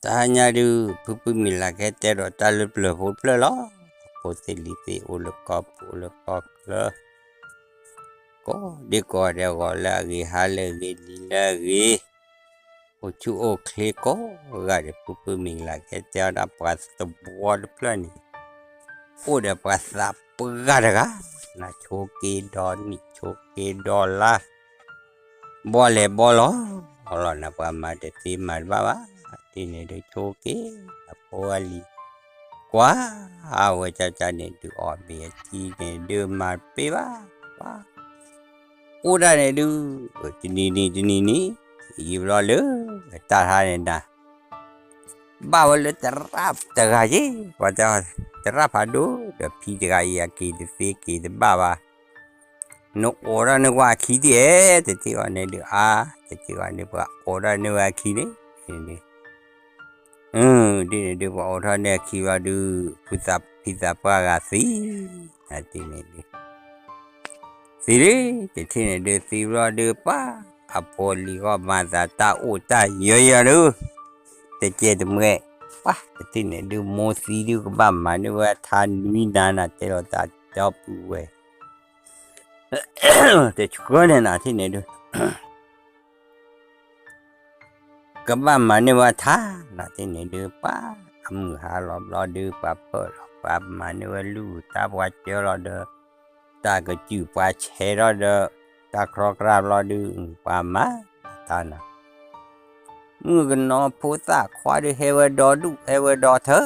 တဟါညါဒုး ဖုဖုမံၤလၤကဟဲတဲဒီးတၢ်လၢပျၢၤဖိတဖျၢၣ်လီၤ. ဖိသ့ၣ်လံၤသ့ၣ် အိၣ်လၢကီၢ်ပူၤ အိၣ်လၢကီၢ်ချၢ, ကိးဒ့ကိးဂၤဒဲး ဂီၤလၢအဂ့ၤ ဟါလၢအဂ့ၤ နံၤလၢအဂ့ၤ, အိၣ်ဆူၣ်အိၣ်ချ့ကိးဂၤဒဲး ဖုဖုမံၤလၤကဟဲတဲအီၤဒၣ် ပှၤသဝီတဖျၢၣ်န့ၣ် အိၣ်ဒီးပှၤသးပှၢ်တဂၤ, နဆိက့ၤဒီနံၣ် ဆိက့ၤဒီလါ ဘီလဲၤဘီလီၤလီၤန့ၣ် ပှၤမၤတသ့မၤတဘၣ်ဘၣ်, ဒ်န့ၣ်ဒုးဆိက့ၤ အဖိအလံၤ, ကွၢ်အဝဲကၢ်ကၢ်န့ၣ်ဒုး အီၣ်မ့ၤအထံန့ၣ်ဒုး မၤတပ့ၢ်ဘၣ်, ကွၢ် အိၣ်ဒၣ်န့ၣ်ဒုး တနံၤနံၤတနံၤနံၤ ယံာ်ဘျီလၢ တၢ်ဟါန့ၣ်နၤ ဘၣ်ဝဲလၢသရၣ်တဂၤယ့ၢ်, ပှၤတဲ သရၣ်ဖးဒိၣ် ဒီးဖံတဂၤအံၤ အက့ၤတသ့က့ၤတဘၣ်ဘၣ်, နအိးထီၣ်န့ၢ်ဝဲအခံဒ်အဲၣ်, တထံၣ်အီၤန့ၣ်ဒုးအါ, တထံၣ်အီၤန့ၣ် ပှၤအိးထီၣ်န့ၢ်ဝဲအခံန့ၣ်, ဒ်န့ၣ်ဒုး ပှၤအိးထီၣ်န့ၢ်အခံဘျီဒုး ဖုသးဖံသးပှၢ်ဂၤသံ, ဒ်န့ၣ်ဒုး သံလံ, တထံၣ်န့ၣ်ဒုးသံဘျီဒုး ပှၤအဖိအလံၤဂီၢ်မၤသးတၢ်အိၣ်တၢ်ယၢၤယၢၤဒုး, တကဲတမှဲ, ပှၤတထံၣ်န့ၣ်ဒုး မိၢ်သံဒုး ကဘၣ်မၤန့ၢ်ဝဲထါနွံနၤနၤ တဲလီၤသးဒီပုၢ်ဝဲၢ်, တဆှၢန့ၣ်နၤထံၣ်န့ၣ်ဒုး ကဘၣ်မၤန့ၢ်ဝဲထါ, နၤထံၣ်န့ၣ်ဒုး ပှၤအမုၢ်ဟါလီၤဘျီဒုး ပှၤဖၢၣ်လီၤ ပှၤမၤန့ၢ်ဝဲလုၢ်အုၣ်ထါ ပှၤကၢလီၤဒီး တၢ်ကစုၢ်ပှၤဆဲးထီၣ်ဒီး တၢ်ကြီကြၢ်ဘျီဒုး ပှၤမၤထါနၤ, မုၣ်ကနီၤဖိသၣ်ခွါဒုး ဟဲဝဲဒီဒူၣ် ဟဲဝဲဒီထၢ,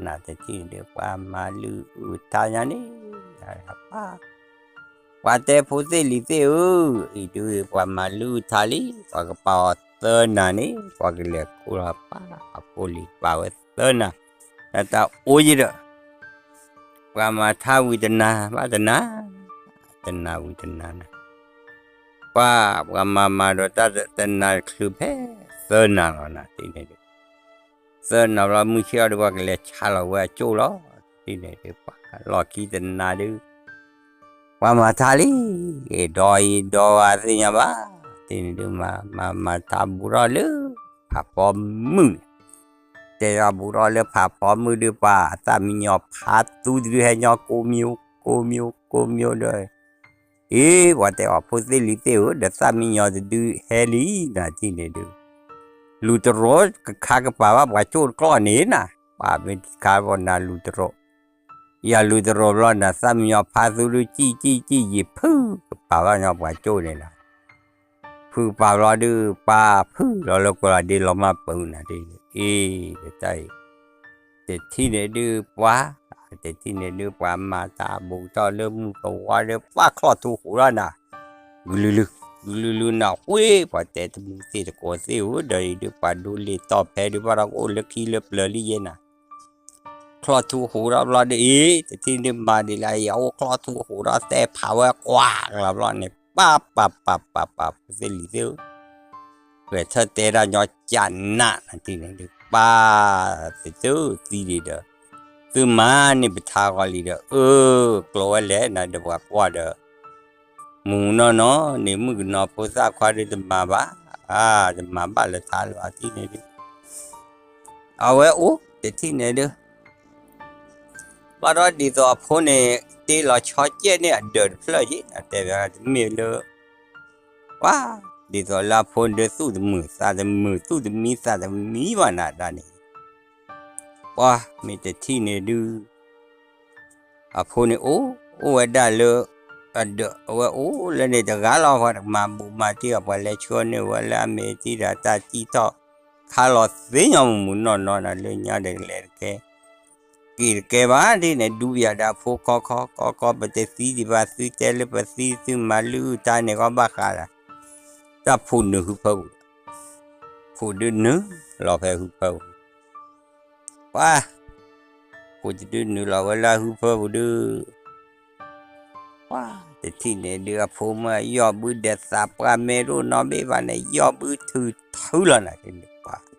နၤတထံၣ်န့ၣ်ဒုး ပှၤမၤလုၢ်အုၣ်ထါညါန့ၣ်, ပှၤတဲဖိသ့ၣ်လံၤသ့ၣ်ဧၢ, အံၤဒုး ပှၤမၤလုၢ်အုၣ်ထါလံ ပှၤကပာ်အီၤသၢနၤန့ၣ် ပှၤကလဲၤခိၣ်လီၤပၢ် အဖိလံၤပာ်ဝဲသၢနၤ, တၢ်တၢ်အိၣ်ယံၤဒီး ပှၤမၤထါဝံၤတနၤဘၣ်တနၤ, တနၤဝံၤတနၤနၤ, ပှၤ ပှၤမၤမၤဒီးတၢ်တနၤချုးဖဲသၢနၤလီၤနၤ တထံၣ်န့ၣ်ဒုး သၢနၤဘျီ မုၢ်ဆ့ၣ်အီၤဒုး ပှၤကလဲၤဆါလီၤဝဲအကၠိၣ်လီၤ, တထံၣ်န့ၣ်ဒုး ပှၤလီၢ်ခံတနၤဒုး ပှၤမၤထါလံ, ဒီးအံၤဒီးဝဲသ့ၣ်ညါဘၣ်, တထံၣ်န့ၣ်ဒုး မၤ မၤ မၤထါဘူးထီၣ်လၢ ဖးဖီမုၢ်န့ၣ်, တဲဒီးဘူးထီၣ်လၢဖးဖီမုၢ်ဒုး ပှၤအသၣ်မံညီၤဖးသူတဒုဟဲညီကိးမံၤ ကိးမံၤ ကိးမံၤဒီး အ့ ပှၤတဲအီၤဖိသ့ၣ်လံၤသ့ၣ်ဧၢ, ဒီးသၣ်မံညီၤတဒုဟဲလံနၤ တထံၣ်န့ၣ်ဒုး လူၤတရိးကခါကပၤဘၣ် ပှၤကၠိၣ်တကျီၢ်န့ၣ်နၤ, ပှၤမ့ၢ်ခါဘီနၤလူၤတရိး, ယလူၤတရိးဘျီနၤ သၣ်မံညီၤဖးသူဒုး ကံၣ်ကံၣ်ကံၣ် ယဖုကပၤဘၣ်ညီပှၤကၠိၣ်န့ၣ်နၤ, ဖုကပၤဘျီဒုး ပှၤဖုလီၤလၢကွဲၤလီၤဒ့လီၤမၢ်ပူၤနၤ တထံၣ်န့ၣ် အ့ တၢ်အံၤ တထံၣ်န့ၣ်ဒုးပှၤ, တထံၣ်န့ၣ်ဒုးပှၤမၤတၢ်ဘူးထီၣ်လၢမုၢ်ကဝါဒီး ပှၤချီၣ်ထူဃိးထီၣ်နၤ, ကလုာ်လုာ် ကလုာ်လုာ်နၤ ဃ့ ပှၤတဲတမုာ်သ့ၣ်တကိးသ့ၣ်ဧၢ, ဒီးအံၤဒုးပှၤဒိးလ့ၤတီၢ်ဖဲဒုး ဘၣ်ဒီးကအိၣ်လၢခံလၢပျၢၤလံယဲနၤ, ချီၣ်ထူဃိးထီၣ်ဘျီဒုးအံၤ တထံၣ်န့ၣ်ဒုးမၤဒ်လဲၣ် အံၤအအိၣ်ချီၣ်ထူဃိးထီၣ်သဲဖးဝဲကွၢ်ကလီၤဘျီန့ၣ် ပၢ်ပၢ်ပၢ်ပၢ်ပၢ် ဖိသ့ၣ်လံၤသ့ၣ်ဧၢ ပှဲၤထၢၣ်တဲဒၣ်ညီကနးနးနၤ တထံၣ်န့ၣ်ဒုး ပၢ်သ့ၣ်သုသံဒံးဒီး သုမၤန့ၢ်ပထါဂီၤလံဒီး အၢ ကျိးဝဲလဲၣ်နၤဒီးပှၤကွၢ်ဒီး မုၢ်မုၢ်နီၢ်နီၢ်န့ၣ် မုၣ်ကနီၤဖိသၣ်ခွါဒုးတမၤဘၣ်, အါ တမၤဘၣ်လၢထါလၢၤဘၣ် တထံၣ်န့ၣ်ဒုး အဝဲအိၣ် တထံၣ်န့ၣ်ဒုး ဘၣ်ဒီးဒ်သိးအဖိန့ၣ် တ့လီၤဆီကဲၣ်န့ၢ်အဒၢးတဖျၢၣ်ယ့ၣ် တဲဝဲတမ့ၢ်လၢ ပှၤ ဒ်သိးလၢအဖိန့ၣ်ဒုး သူၣ်တမုာ်သးတမုာ် သူၣ်တမံသးတမံဘၣ်နၤဒၣ်န့ၣ် ပှၤ မ့ၢ်တထံၣ်န့ၣ်ဒုး အဖိန့ၣ်အိၣ် အိၣ်ဝဲဒၣ်လၢ အဒၢး အဝဲအိၣ်လၢန့ၣ်တဂၤလီၤ ပှၤတကမၤဘူးမၤတံၢ်အီၤ ပှၤလဲၤဆှၢန့ၢ်ဝဲလၢအမ့ၢ်တံၢ်ဒီးတၢ်စံၣ်ထီၣ် ခါလီၤသ့ၣ်ညါမုၢ်မုၢ်နီၢ်နီၢ်နၤ လၢညါဒီးကလဲၤတကဲ က့ၤတကဲဘၣ်ဒ်န့ၣ် ဒူပယီၤဒီးအဖိခီခီခီခီ ပတသံဒံးဘၣ် သုတဲလၢပသံ သုမၤလုၢ်အုၣ်တၢ်န့ၣ် ကီဘၣ်ဃးဒီး တၢ်ဖိနုာ်ဟုဖၢပူၤ ဖိဒုးနုာ်လီၤဖဲဟုဖၢပူၤ ပှၤ ဖိတဒုးနုာ်လီၤဝဲလၢအဟုဖၢပူၤဒုး ပှၤ တထံၣ်န့ၣ်ဒုး အဖိမ့ၢ်ယီၢ်ဘုဒဲးသးပှၢ်မ့ၢ်ရိၣ်နီၣ်ဘ့ၣ်ဘၣ်န့ၣ် ယီၢ်ဘုထုးထုးလီၤနၤ ပှၤ ဒ်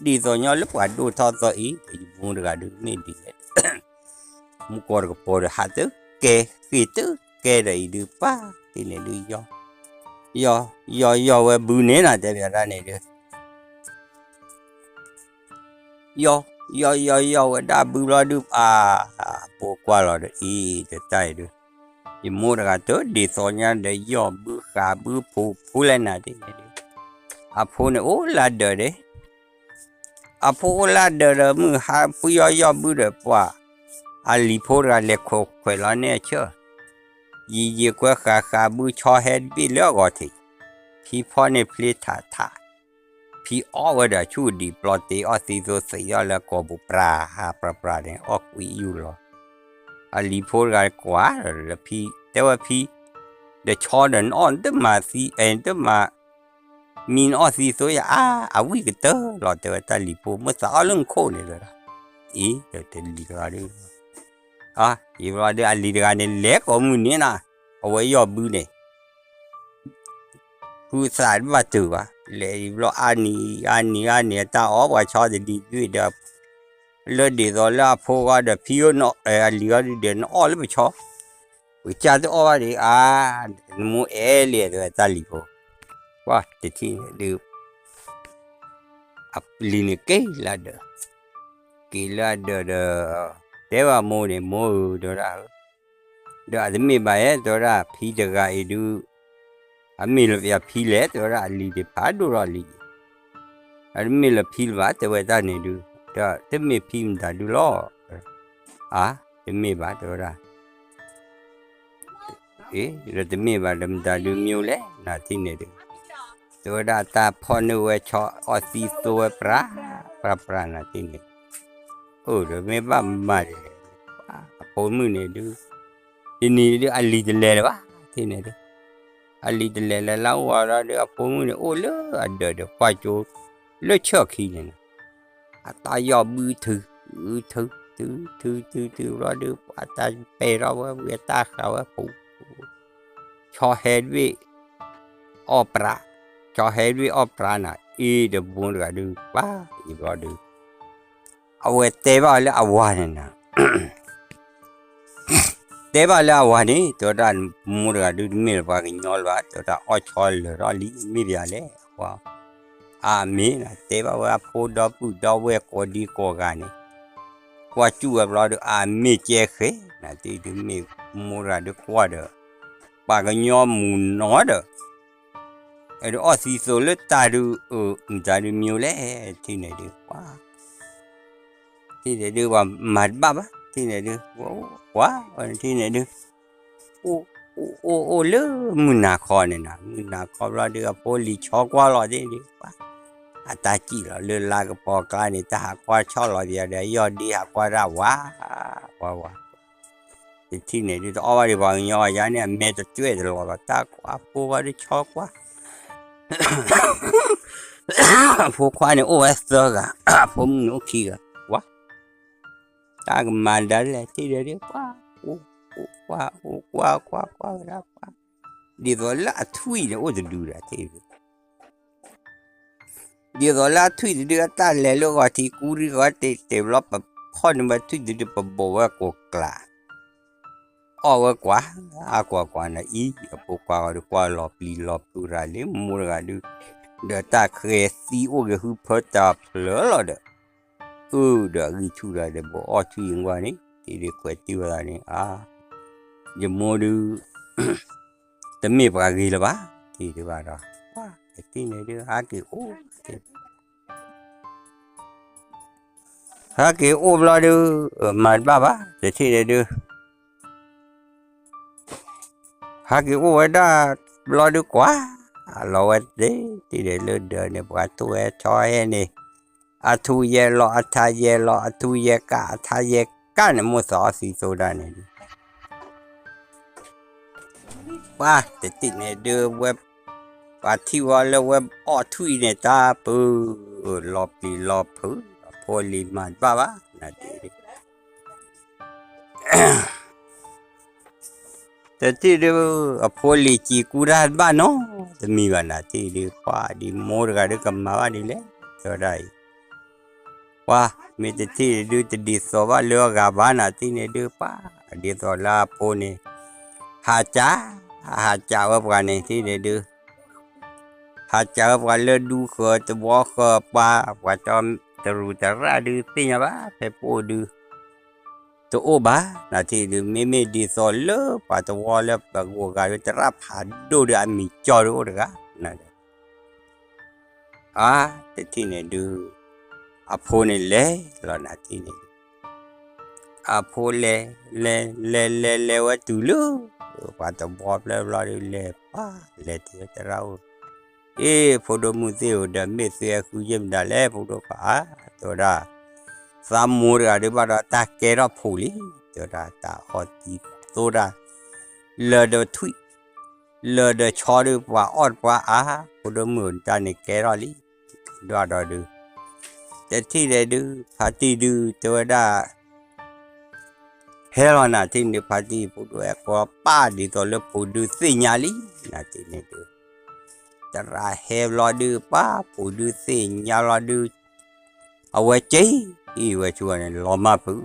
သိးညီလၢပှၤဒိၣ်ထီၣ်သီအံၤ တယမူတဂၤဒုးမ့ၢ်ဒ်လဲၣ် မူကီၢ်တကပီၤဒီးဟးတကဲ ဃ့ၢ်တကဲဒီးအံၤဒုး ပှၤ တထံၣ်န့ၣ်ဒုး ယီၢ် ယီၢ်ယီၢ်ဝဲဘုန့ၣ်နၤ တဲဘၣ်ဒၣ်န့ၣ်ဒုး ယီၢ် ယီၢ်ယီၢ်ယီၢ်ဝဲဒၣ်ဘုဘျီဒုး အဖိကွၢ်လီၤဒီး အံၤတတၢ်အံၤဒုး ယမိၢ်တဂၤတဒ်သိးညါဒီး ယီၢ်ဘုဃးဘုဖိဖိလဲၣ်နၤဒ်န့ၣ်ဒုး အဖိန့ၣ်အိၣ်လၢဒၢးဒၣ် အဖိအိၣ်လၢဒၢးဒီး မုၢ်ဟါဖုယီၢ်ယီၢ်ဘုဒီး ပှၤ အလံၤဖိတဂၤလဲၤခိးခွဲးလီၤန့ၢ်အဆၢၣ် ယံာ်ယံာ်ကွဲဃးဃးဘုဆီဟဲတဘ့ၣ်လၢအဂီၢ်ထံး, ဖံဖီၣ်န့ၢ်ဖျ့ထးထး, ဖံအီၣ်ဝဲဒီးဆူၣ်ဒံးပျီတ့အီၣ်သံသိသံအီၣ်လၢကိာ်ပူၤ ပြၤဟးပြၤပြၤန့ၣ် အီၣ်ကွံာ်ယူၢ်လီၤ. အလံၤဖိတဂၤကွၢ်ဒီးဖံ, တဲဝဲဖံ, ဒီးဆီဒီးနအီၣ်နတမၤသံ, နတမၤ မံနအီၣ်သံသိယၤ အါ အဝံၣ်ကတၢၢ်လီၤ တဲဝဲတၢ်လံၤဖိ မ့ၢ်သးအီၣ်လၢနခိၣ်န့ၣ်လီၤ. အံၤ တလံၤတဂၤဒုး အံၤဘျီဒုးအလံၤတဂၤန့ၣ် လဲၤကိးမုၢ်နံၤနၤ, အဝဲယီၢ်ဘုန့ၣ် ဟုသးတဘၣ်တုာ်ဘၣ်, လဲၤအံၤဘျီအါနံၤ အါနံၤ အါနံၤ အတၢ်အီၣ်ပှၤဆီတဒံးဒုးဒီး လၢဒ်သိးလၢအဖိဂီၢ်ဒီးဖံအီၣ် အလံၤဂီၢ်ဒုးဒီး နအီၣ်လၢပဆီ ပကစၢ်တအီၣ်ဘၣ်ဒံး အါ နမိၢ်အဲၣ်လံ တဲဝဲတၢ်လံၤဖိ, ကွၢ်တထံၣ်န့ၣ်ဒုး အလံၤန့ၣ်က့ၤလၢဒၢး, က့ၤလၢဒၢးဒီး တဲဘၣ်မိၢ်န့ၣ် မိၢ်ဧၢ တဲဝဲဒၣ်ဧၢ, ဒီးအတမ့ၢ်ဘၣ်ဧါ တဲဝဲဒၣ် ဖံတဂၤအံၤဒုး အမ့ၢ်လၢပယၤဖံလဲၣ် တဲဝဲဒၣ် အလံၤဒံးဖးဒိၣ်ထီၣ်လံ, အတမ့ၢ်လၢဖံလၢၤဘၣ် တဲဝဲတၢ်န့ၣ်ဒုး, ဒီးတမ့ၢ်ဖံမတၤဒုးလီၤ, အါ တမ့ၢ်ဘၣ် တဲဝဲဒၣ် အ့ ဒီးတမ့ၢ်ဘၣ်ဒီးမတၤဒုးမ့ၢ်လဲၣ် နၤထံၣ်န့ၣ်ဒုး, တဲဝဲဒၣ်တၢ်ဖီၣ်န့ၢ်ဝဲဆီအီၣ်သံသိဝဲပြၤ ပြၤပြၤနၤထံၣ်န့ၣ်, အိၣ်ဒီးမ့ၢ်ဘၣ်မၤဒ်လဲၣ်, အဖိမုၣ်န့ၣ်ဒုး, တနံၤဒုးအလံၤတလဲၤလၢၤဘၣ် ထံၣ်န့ၣ်ဒုး, အလံၤတလဲၤလၢၤလၢအိၣ်ဝဲဒီး အဖိမုၣ်န့ၣ်အိၣ်လၢအဒၢးဒီးကွၢ်ကၠိ လၢဆၢၣ်ခံန့ၣ်နီၤ အတၢ်ယီၢ်ဘုထုး ထုး ထုး ထုး ထုး ထုးဘျီဒုး ပှၤတၢ်ပဲာ်ထီၣ်ဝဲ ဝံၤအတၢ်ဃးဝဲပူၤ ဆီဟဲတဘ့ၣ် အီၣ်ပြး, ဆီဟဲတဘ့ၣ်အီၣ်ပြးနၤ အ့ ဒီးမိၢ်တဂၤဒုး ပှၤအံၤဘျီဒုး အဝဲတဲဘၣ်လၢအဝၤန့ၣ်နၤ တဲဘၣ်လၢအဝၤန့ၣ် တဲဝဲဒၣ် မိၢ်တဂၤဒုးတမ့ၢ်လၢပှၤကညီလၢၤဘၣ် တဲဝဲဒၣ်အီၣ်ဆီလၢာ်ထီၣ်လံ မ့ၢ်ပယၤလဲၣ် အဝၤ, အမ့ၢ်နၤ တဲဘၣ်ဝဲအဖိဒီပုၢ်ဒီဝဲၢ်ကိးဒံကိးဂၤန့ၣ်, ကွၢ်စူၣ်ဝဲဘျီဒီး အမ့ၢ်ကဲဃဲၤ နၤတံၢ်ဒုးမ့ၢ်မိၢ်တဂၤဒုးကွၢ်ဒီး, ပှၤကညီမုၢ်နီၤဒီး အအီၣ်သံသိးလၢတၢ်ဒုး မတၤဒုးမ့ၢ်လဲၣ် ထံၣ်န့ၣ်ဒုး ပှၤ ထံၣ်န့ၣ်ဒုး ပှၤမၤတဘၣ်ဘၣ် ထံၣ်န့ၣ်ဒုး ပှၤထံၣ်န့ၣ်ဒုး အိၣ်အိၣ်အိၣ်လၢမုၢ်နၤခီန့ၣ်နၤ မုၢ်နၤခီဘျီဒုး အဖိလံၤဆီကွၢ်လီၤသ့ၣ်ဒုး ပှၤ အတၢ်စံၣ်လီၤလၢလါကပီၤကျါန့ၣ် တၢ်ဟးကွၢ်ဆီၣ်လီၤပယၤဒီး အယီၢ်ဒ့ဟးကွၢ်တၢ်ဝါ ဝါဝါ တထံၣ်န့ၣ်ဒုး တအီၣ်ဘၣ်ဒံးပှၤကညီအယါန့ၣ် အမဲာ်တတွဲၣ်တလီၤလီၤ တၢ်ကွၢ်ဖိဘၣ်ဒုးဆီကွၢ် အဖိခွါန့ၣ်အိၣ်ဝဲသၢဂၤ အဖိမုၣ်န့ၣ်အိၣ်ခံဂၤ ဝါ တၢ်ကမၤဒၣ်လဲၣ် ထံၣ်ဒီးဒုး ကွၢ် အိၣ်ကွၢ် အိၣ်ကွၢ် ကွၢ်ကွၢ်ဝဲဒၣ် ကွၢ် ဒ်သိးလၢအထွံၣ်န့ၣ်အိၣ်တဒုဒၣ် ထံၣ်ဒုး ဒ်သိးလၢအထွံၣ်တဒု အတၢ်လဲၤလၢဂီၤထံးကူရံဂီၤတ့ၢ်တ့ၢ်ဘျီ ပဖီၣ်န့ၢ်ဝဲထွံၣ်တဒု ပဘိးဝဲကိးကျး အီၣ်ဝဲကွၢ် အကွၢ်ကွၢ်န့ၣ်အံၤ အဖိခွါဂီၤဒုးကွၢ်လီၤပျံၤလီၤဖုးရၤလံ မိၢ်တဂၤဒုး ဒီးတၢ်ဃဲၤသံအိၣ်က့ၤဟုဖၢတၢ်ဖျၢၣ်လီၤဒီး အၢ ဒီးအဂံၢ်ဆူၣ်တၢ်ဒီး ဘိးအီၣ်ထွံၣ်အံၤကွၢ်န့ၣ် တ့ၢ်ဒုးကွဲးတံၢ်ဝဲဒၣ်န့ၣ် အါ ယမိၢ်ဒုး တမ့ၢ်ပှၤဂ့ၤလၢၤဘၣ် ထံၣ်ဒုးဘၣ်ဒီး တထံၣ်န့ၣ်ဒုး ဟးက့ၤအိၣ် ဟဲက့ၤအိၣ်ဘျီဒုး မၤတဘၣ်ဘၣ် တထံၣ်န့ၣ်ဒုး ဟဲက့ၤအိၣ်ဝဲဒၣ်ဘျီဒုးကွၢ် လီၤဝဲသ့ၣ် ထံၣ်န့ၣ်လၢဒၢးန့ၣ် ပှၤထိၣ်ဝဲဆီဟဲန့ၣ် အထူၣ်ယဲၢ်လီၤ အထးယဲၢ်လီၤ အထူၣ်ယဲၢ်ကး အထးယဲၢ်ကးန့ၣ် မိၢ်သးအီၣ်သံသိဒၣ်န့ၣ်ဒုး ပှၤတထံၣ်န့ၣ်ဒုးဝဲ ပှၤထံၣ်ဝဲလၢဝဲအီၣ်ထွံၣ်န့ၣ် တၢ်ပၢ လီၤပျံၤလီၤဖုး အဖိလံၤမၤတဘၣ်ဘၣ် နၤတံၢ်ဒုး တထံၣ်ဒုး အဖိလံၤစံးကူတၢ်တဘၣ်နီတမံၤဘၣ် နၤတံၢ်ဒုး ပှၤဒ်မိၢ်တဂၤဒုးကမၤဘၣ်ဒ်လဲၣ် တဲဝဲဒၣ်အံၤ ပှၤမ့ၢ်တထံၣ်ဒုး တဒ်သိးဘၣ်လၢအဂၤဘၣ် နၤတံၢ်န့ၣ်ဒုး ပှၤ ဒ်သိးလၢအဖိန့ၣ် ဟးစံး ဟးစံးဝဲပှၤန့ၣ် တံၢ်န့ၣ်ဒုး ဟးစံးဝဲပှၤလၢဒူဃၢၤတဝီဃၢၤ ပှၤ ပှၤကၠီ တရူးတရၣ်ဒုးသ့ၣ်ညါဘၣ် ဖဲပအိၣ်ဒုး တအိၣ်ဘၣ် နၤထံၣ်ဒုး မ့မ့ၢ်ဒ်သိးလၢပှၤသဝီလၢပဂိၢ်ဂၤဒုး တရၣ်ဖးဒိၣ်ဒုးအမံၤကၠီဒုးအိၣ်တဂၤ နၤ အါ တထံၣ်န့ၣ်ဒုး အဖိန့ၣ်လဲၤလီၤ နၤထံၣ်န့ၣ်ဒုး အဖိလဲၤ လဲၤ လဲၤ လဲၤ လဲၤဝဲတုၤလၢ ပှၤသဝီဖျၢၣ်ဘျီဒုး လဲၤပှၤ လဲၤတုၤလၢသရၣ်အိၣ် အ့ ဖိဒိၣ်မုၣ်သ့ၣ်ဧၢ ဒီးမ့ၢ်သုဟဲဃုယဲၢ်မတၤလဲၣ် ဖိဒိၣ်ခွါဧါ တဲဝဲဒၣ် သးမိၢ်တဂၤဒုးဘၣ်ဒီးတၢ်ကဲထီၣ်ဖိလံ တဲဝဲဒၣ် တၢ်အီၣ်သံသိတၢ် လၢာ်ဒီးထွံၣ် လၢာ်ဒီးဆီဒုး ပှၤအီၣ်တပှၤအါ ဖိဒိၣ်မုၣ်တၢ်န့ၣ်ကဲထီၣ်လံ ဒွးဒီးဒုး တထံၣ်န့ၣ်ဒုး ဖါတံၢ်ဒုး တဲဝဲဒၣ် ဟဲလီၤ နၤထံၣ်န့ၣ်ဒုး ဖါတံၢ်ဖိဒိၣ်ဟဲကိးပၢ်ဒ်သိးလၢဖိဒုးသ့ၣ်ညါလံ နၤထံၣ်န့ၣ်ဒုး သရၣ်ဟဲဘျီဒုး ပၢ်ဖိဒုးသ့ၣ်ညါလီၤဒုး အဝဲက့ၤ အံၤဝဲဆူန့ၣ် လီၤမၢ်ဖုး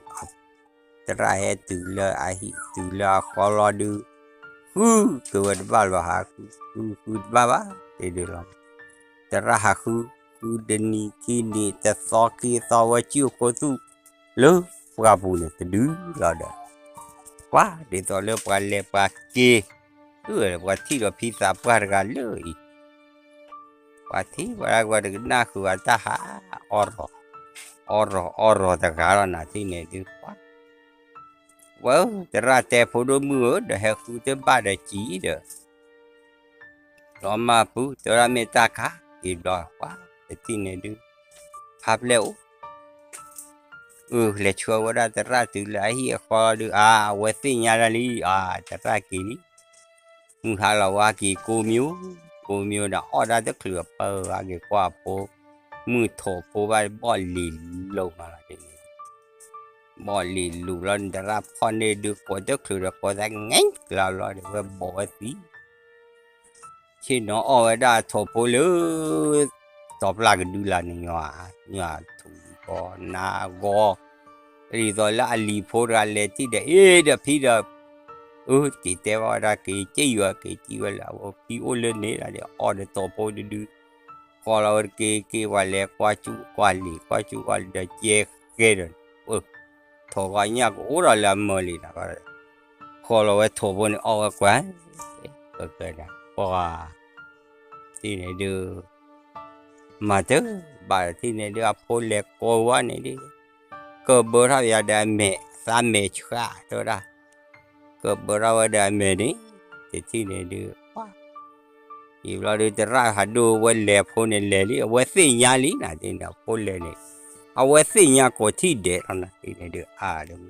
သရၣ်ဟဲတုၤလၢအဟံၣ် တုၤလၢအဃီလီၤဒုး ဃုက့ၤဝဲတဘၣ်လီၤ ဟးဃု ဃု ဃုတဘၣ်ဘၣ် တ့ၢ်ဒုးလီၤ သရၣ်ဟးဃု ဃုတနံၤခံနံၤ တသီခံသီ ဝဲကံၣ်အိၣ်ခိၣ်သူၣ် လၢပှၢ်ပူၤန့ၣ် တဒုလီၤဒီး ပှၤဒ်သိးလၢပှၤလဲၤပှၤက့ၤ အၢ ပှၤထံၣ်ဒီးဖံသးပှၢ်တဂၤလၢအံၤ ပှၤထံၣ်ဝဲဒၣ် ပှၤတကနၣ်ဃုာ်အတၢ်ဟး အီၣ်ရီၤ အီၣ်ရီၤ အီၣ်ရီၤတဂၤလီၤ နၤထံၣ်န့ၣ်ဒုး ပှၤ ဝဲ သရၣ်တဲဖိဒိၣ်မုၣ်ဧၢ ဒီးဟဲဃုတဘၣ်ဒီးကံၤဒီး လီၤမၢ်ဖုး တဲဝဲဒၣ်မ့ၢ်တၢ်ခါ က့ၤဘျီ ပှၤ တထံၣ်န့ၣ်ဒုး ဖါပျဲၢ်အိၣ် အၢ လဲၤဆှၢဝဲဒၣ်သရၣ်တုၤလၢအဟံၣ်အဃီလီၤဒုး အါ အဝဲသ့ၣ်ညါဒၣ်လံ အါ သရၣ်က့ၤလံ မုၢ်ဟါလီၤဝဲက့ၤကိးမံၤ ကိးမံၤဒီးအီၣ်ဒၣ်တချုးအပၢ် ဟဲက့ၤကွၢ်အဖိ မုၢ်ထိးဖိဘၣ် ဘီၣ်လံၤလူၤမးလီၤ ဘီၣ်လံၤလူၤလီၤ သရၣ်ဖီၣ်န့ၢ်ဒုး ကိးတချုးဒီးကိးသး ငဲၤ လီၤလီၤဒီး ဝဲဘိးဝဲသံ ဆ့ၣ်နီၤအီၣ်ဝဲဒၣ်ထိးဖိလၢ တီၤပျၢ်ကဒုလၢန့ၣ်ညီ ညီထူၣ်ဂီၤနါဂီၤ ဒ်သိးလၢအလံၤဖိတဂၤလဲၤထံၣ်ဒီး အ့ဒီးဖံဒီး အၢ က့ၤတဲဘၣ်ဝဲဒၣ် က့ၤက့ၢ်ယွၤ က့ၤက့ၢ်ဝဲလၢအဝဲဖံအိၣ်လၢန့ၣ်လီၤဒီး အီၣ်ဒီးထိးဖိတဒု ဃီလီၤဝဲတက့ၢ်က့ၢ် ပှၤလဲၤကွၢ်စူၣ်ကွၢ် လဲၤကွၢ်စူၣ်ကွၢ်လံၤဒီး ကဲဃဲဒီး အၢ ထိးဂီၤညၣ်ကအိၣ်ဒီးလၢအမၢလံၤနၤ ဃီလီၤဝဲထိးဖိန့ၣ် အီၣ်ဝဲကွၢ် ပကဲဒၣ် ပှၤ ထံၣ်န့ၣ်ဒုး မၤတဘၣ်ထံၣ်န့ၣ်ဒုး အဖိလဲၤကိးဝဲန့ၣ်ဒုး ကဘၢထီၣ်ယၤဒီးအမဲာ် သးမဲာ်ဆှး တဲဝဲဒၣ် ကဘၢထီၣ်ဝဲဒီးအမဲာ်န့ၣ် တထံၣ်န့ၣ်ဒုး ပှၤ ယံာ်ဘျီဒုး သရၣ်ဟးဒိၣ်ဝဲလဲၤအဖိန့ၣ်လဲၤလံ အဝဲသ့ၣ်ညါလံ နၤဒုး အဖိလဲၤန့ၣ် အဝဲသ့ၣ်ညါကိးထံၣ်ဒဲးလီၤ နၤဒုးန့ၣ်ဒုး အါဒုး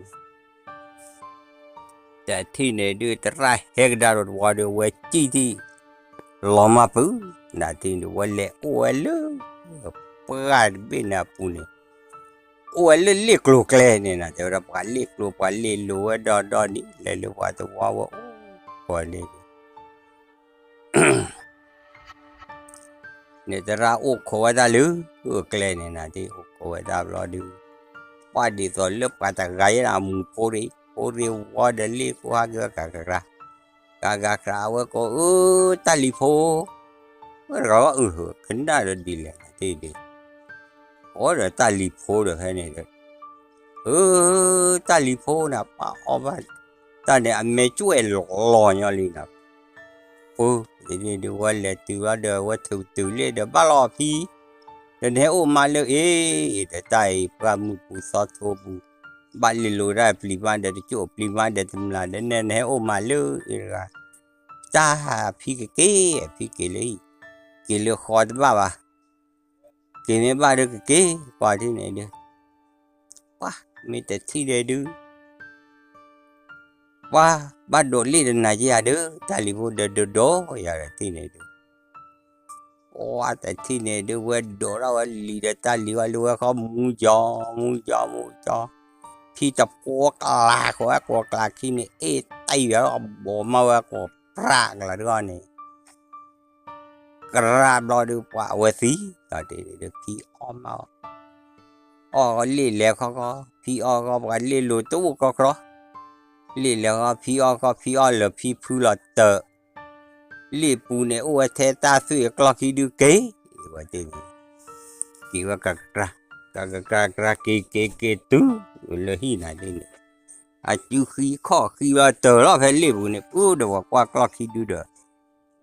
တထံၣ်န့ၣ်ဒုး သရၣ်ဟဲကဒါဒီးတဝီဒုး အဝဲကံၣ်ထံၣ် လီၤမၢ်ပုၢ် နၤထံၣ်န့ၣ် ဝဲလဲၤအိၣ်ဝဲလၢ ပှၢ်တဘ့ၣ်န့ၣ်အပူၤန့ၣ် အိၣ်ဝဲလၢလ့ၣ်ကျိၤကျဲန့ၣ် နၤတဲဝဲဒၣ် ပှၤလ့ၣ်ကျိၤ ပှၤလ့ၣ်လိၤဝဲဒီဒီနံၤ လဲၤလၢပှၤသဝီဝဲအိၣ် ပှၤန့ၣ် န့ၣ်သရၣ်အိၣ်ခိးဝဲဒၣ်လၢ ကျဲန့ၣ် နၤထံၣ်အိၣ်ခိးဝဲဒၣ်ဘျီဒုး ပှၤဒ်သိးလၢပှၤတဂၤယဲၢ်န့ၣ် အမူဖိရ့ၣ် ဖိရ့ၣ်ဝီဒီးလ့ၣ်ကိၢ်ဟးက့ၤဝဲကၤကရၢ ကၤကၤကရၢ အဝဲကိး အၢ တၢ်လံၤဖိ ဝဲတဂၤဝဲအုး ကနၣ်ဒီးဒ်လဲၣ်နၤထံၣ်ဒုး အီဒီးတၢ်လံၤဖိဒီးဖဲန့ၣ်ဒီး အၢ တၢ်လံၤဖိန့ၣ် ပၢ်အီၣ်ဘၣ် တၢ်န့ၣ် အမဲာ်ကွဲးလီၤညီလံနီၤ အၢ ဒ်န့ၣ်ဒုး ဝဲလဲၤတုၤဘျီဒီး ဝဲထုးတုၤလ့ၣ်ဒီး ဘၣ်လီၤဖံ ဒီးနဟဲအိၣ်မးလၢအံၤ ဒီးတၢ်အံၤ ပှၢ်မုၢ်ပူၤသီထိပူၤ ဘၣ်လ့ၣ်လိၤတၢ်ပျံၤမးဒီးတကၠိၣ် ပျံၤမးဒီးတမျၢ် ဒီးနဲနဟဲအိၣ်မးလၢအံၤတဂၤ တၢ်ဖံကက့ၤ ဖံက့ၤလၢအံၤ က့ၤလၢဃီတဘၣ်ဘၣ် က့ၤမ့ၢ်ဘၣ်ဒီးကက့ၤ ကွၢ်ထံၣ်န့ၣ်ဒုး ပှၤမ့ၢ်တထံၣ်ဒီးဒုး ပှၤဘၣ်ဒိးလ့ၣ်ဒီးနၤက့ၤယၤဒီး တၢ်လံၤဖိဒီးဒိးဒိးယၤဒီးထံၣ်န့ၣ်ဒုး ပှၤတထံၣ်န့ၣ်ဒုး ဝဲဒိးထီၣ်ဝဲလံၤဒီးတၢ်လံၤဝဲလၢဝဲဃီမူကၠီ မူကၠီ မူကၠီ ဖံတပှီကျးဃီဝဲကိးကျးခံန့ၣ် အ့ၣ်တၢ်ယွၤလီၤ ဘီးမးဝဲကိးပြးကျးတဂီၢ်န့ၣ် ကြၢးဘျီဒုးပှၤအဝဲသံ ဒီးဖံအီၣ်မးအီၣ် အီၣ်လ့ၣ်လဲၤခီခီ ဖံအီၣ်ခီ ပှၤလ့ၣ်လိၤတအိၣ်ခီခီ လ့ၣ်လဲၤခီ ဖံအီၣ်ခီ ဖံအီၣ်လၢာ် ဖံဖုလီၤတၢၢ် လ့ၣ်ပူၤန့ၣ် အိၣ်ဝဲထဲတၢ်သွံၣ်အကျီၢ်ခံဒုးက့ၤ ဝဲသ့ၣ်န့ၣ် က့ၤဝဲကကြၢး တၢ်ကကြၢ်ကြၢ်က့ၤက့ၤက့ၤတုၤလၢဟံၣ်နၤဒ်န့ၣ်, အစုဃံခီၣ်ဃံဘျီတၢၤလီၤဖဲလ့ၣ်ပူၤန့ၣ် ပူဒီးပှၤကွၢ်ကျီၢ်ခံဒုဒီး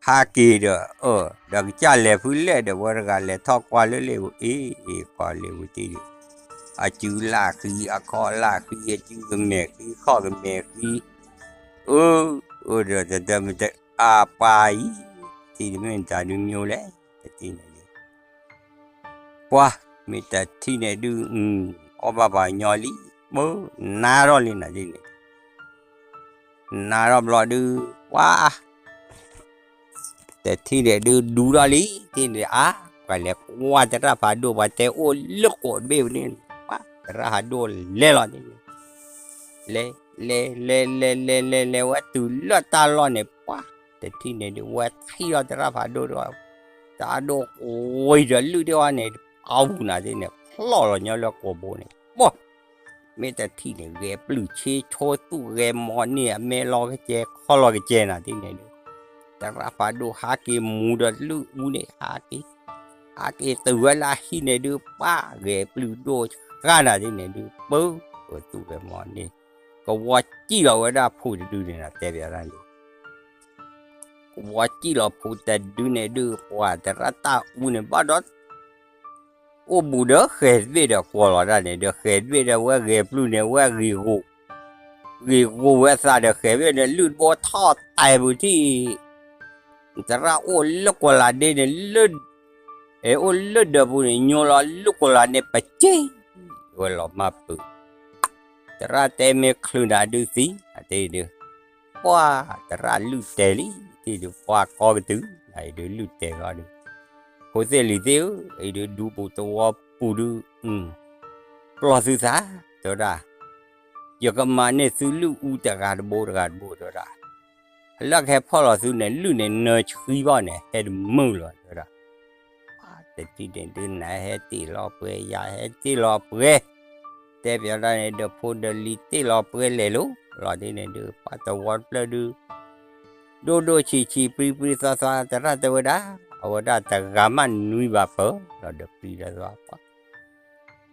ဟးက့ၤဒီး အၢ ဒီးကစၢ်လဲၤဖုလဲၣ်ဒီး ဝဲတဂၤလဲၤထီၣ်ကွၢ်လၢလ့ၣ်ပူၤ အ့ၣ် ကွၢ်လ့ၣ်ပူၤတံၢ်ဒုး အစုလၢ်ဃံ အခီၣ်လၢ်ဃံ အစုကမဲာ်ဃံ ခီၣ်ကမဲာ်ဃံ, အၢ အၢ ဒီးတတမ့ၢ်တအါပှၤအံၤ တထံၣ်တမ့ၢ်တၢ်ဒုးမ့ၢ်လဲၣ် တထံၣ်န့ၣ်ဒုး ပှၤ မ့ၢ်တထံၣ်န့ၣ်ဒုး အီၣ်ဘၣ်ပှၤညီလံ ပၢ နါထီၣ်လံနၤဒ်န့ၣ် နါထီၣ်ဘျီဒုး ပှၤ တထံၣ်န့ၣ်ဒုး ဒူထီၣ်လံ တထံၣ်န့ၣ် အါ ပှၤလဲၤကွၢ်သရၣ်ဖးဒိၣ် ပှၤတဲအိၣ်လၢကိးတဘ့ၣ်ပူၤန့ၣ် ပှၤ သရၣ်ဖးဒိၣ်လဲၤလီၤန့ၣ် လဲၤ လဲၤ လဲၤ လဲၤ လဲၤ လဲၤ လဲၤဝဲတုၤလၢတၢ်လီၢ်န့ၣ် ပှၤ တထံၣ်န့ၣ်ဒုး ဝဲထံၣ်လီၤသရၣ်ဖးဒိၣ်ဒီး သရၣ်ဒိၣ်ဝံၤဒီးလုၢ်ဒိၣ်အီၤန့ၣ် အဝူၤနၤဒ်န့ၣ် ဖျီၣ်လီၤညီလၢကိာ်ဘိန့ၣ် ပှၤ မ့ၢ်တထံၣ်န့ၣ် ဂဲၤပျုၢ်ဆ့ဆိသူၣ်ဂဲၤမီၤန့ၢ် အမဲာ်လီၤကစဲၤ ခီလီၤကစဲၤနၤဒ်န့ၣ်ဒုး သရၣ်ဖးဒိၣ်ဟးက့ၤမူၤဒီးလုၢ်အူန့ၣ် ဟးက့ၤ ဟးက့ၤတုၤဝဲလၢအဟံၣ်န့ၣ်ဒုး ပှၤ ဂဲၤပျုၢ်ဒိၣ်ဃာ်နၤဒ်န့ၣ်ဒုး ပၢ ဂဲၤသူၣ်ဂဲၤမီၤန့ၢ် ကဝီၤစံၣ်လီၤဝဲဒၣ်ဖိတဒုန့ၣ် တဲပျးဒၣ်န့ၣ် ကဝီၤစံၣ်လီၤဖိတဒုန့ၣ်ဒုး ပှၤသရၣ်တၢ်အူန့ၣ် ဘၣ်ဒီး အိၣ်ဘူးဒီးဃဲၤတဘ့ၣ်ဒီးကွီၢ်လီၤဒၣ်န့ၣ်ဒီး ဃဲၤတဘ့ၣ်ဒီးဝဲဂဲၤပျုၢ်န့ၣ် ဝဲဂ့ၤဂီၤ ဂ့ၤဂီၤဝဲသးဒီးဃဲၤတဘ့ၣ်န့ၣ် လုၢ်တဘိထီၣ်တဲာ်ပူၤထံၣ် သရၣ်အိၣ်လၢကိးလးဒ့န့ၣ် လၢ အဲ အိၣ်လၢဒၢးပူၤန့ၣ် ညိလီၤလၢကိးလးန့ၣ် ပစ့ ဝဲလီၤမၢ်ပုး သရၣ်တဲမ့ၢ်ချုးနၤဒုးသံ အတဒုး ပှၤ သရၣ်လုၢ်တဲာ်လံ တဒုး ပှၤကီကတုၤ အံၤဒုးလုၢ်တဲာ်လီၤဒုး ဖိသ့ၣ်လံၤသ့ၣ်ဧၢ အံၤဒုးဒူပူၤသဝီပူၤဒုး ပျီၢ်သုသး တဲဝဲဒၣ် ယကမၤန့ၢ်သုလုၢ်အူတဂၤတဘိတဂၤတဘိ တဲဝဲဒၣ် လၢကဟဲဖီၣ်လီၤသုန့ၣ် လုၢ်န့ၣ်နၢဆှံဘၣ်န့ၣ် ဟဲတမုာ်လီၤ တဲဝဲဒၣ် တထံၣ်န့ၣ်ဒုး နဟဲတ့ၢ်လီၤပှဲၤ ယၤဟဲတ့ၢ်လီၤပှဲၤ တဲပျးဒၣ်န့ၣ်ဒီး ဖိဒီးလံၤတ့ၢ်လီၤပှဲၤလဲၤလိၤ လီၤဒ်န့ၣ်ဒုး ပှၤသဝီတဖျၢၣ်ဒုး ဒိၣ်ဒိၣ်ဆံးဆံး ပြံပြံသွါသွါ သရၣ်တဲဝဲဒၣ် အဝဲဒၣ်တဂၤမးနွံဘၣ်ပၢၢ် လီၤဒီးပြံဒီးသွါ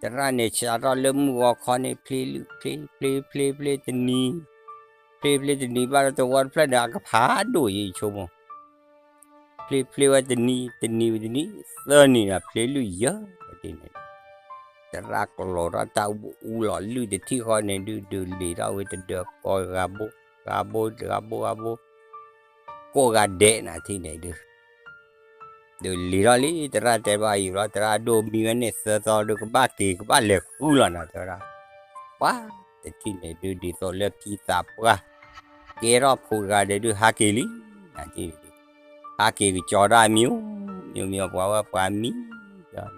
သရၣ်န့ၣ်စးထီၣ်လၢမုၢ်ဂီၤခီန့ၣ် ဖျ့လုၢ် ဖျ့ ဖျ့ ဖျ့ ဖျ့တနံၤ ဖျ့ ဖျ့တနံၤဘၣ်ဒီးသဝီတဖျၢၣ်န့ၣ် အကဖးဒိၣ်ယံၤဆိကမိၣ် ဖျ့ ဖျ့ဝဲတနံၤ တနံၤဝံၤတနံၤ သၢနံၤဒီး ဖျ့လုၢ်ယၢ်ဒ်န့ၣ် သရၣ်ကလီၤထီၣ်တၢ်အူအူလီၤ လုၢ်တထံၣ်ဃီန့ၣ်ဒုး ဒုးလ့ၤထီၣ်ဝဲတဒၢးကီၢ်ဂၤဘိ ဂၤဘိ ဂၤဘိ ဂၤဘိ ကိးဂၤဒဲးနၤထံၣ်န့ၣ်ဒုး ဒုးလ့ၤထီၣ်လံ သရၣ်တဲဘၣ်ယံၤလီၤ သရၣ်ဒိၣ်မံဝဲန့ၣ်သၢသီဒီး ကဘၣ်က့ၤ ကဘၣ်လဲၤဃုလီၤနၤ တဲဝဲဒၣ် ပှၤတထံၣ်န့ၣ်ဒုး ဒ်သိးလၢဖံသးပှၢ် ကဲထီၣ်ဖိတဂၤဒီးဒုး ဟးက့ၤလံ နၤထံၣ်န့ၣ်ဒုး ဟးက့ၤကစီၤဒၣ်မံၤ မံၤမံၤ ပှၤဝဲပှၤမံၤ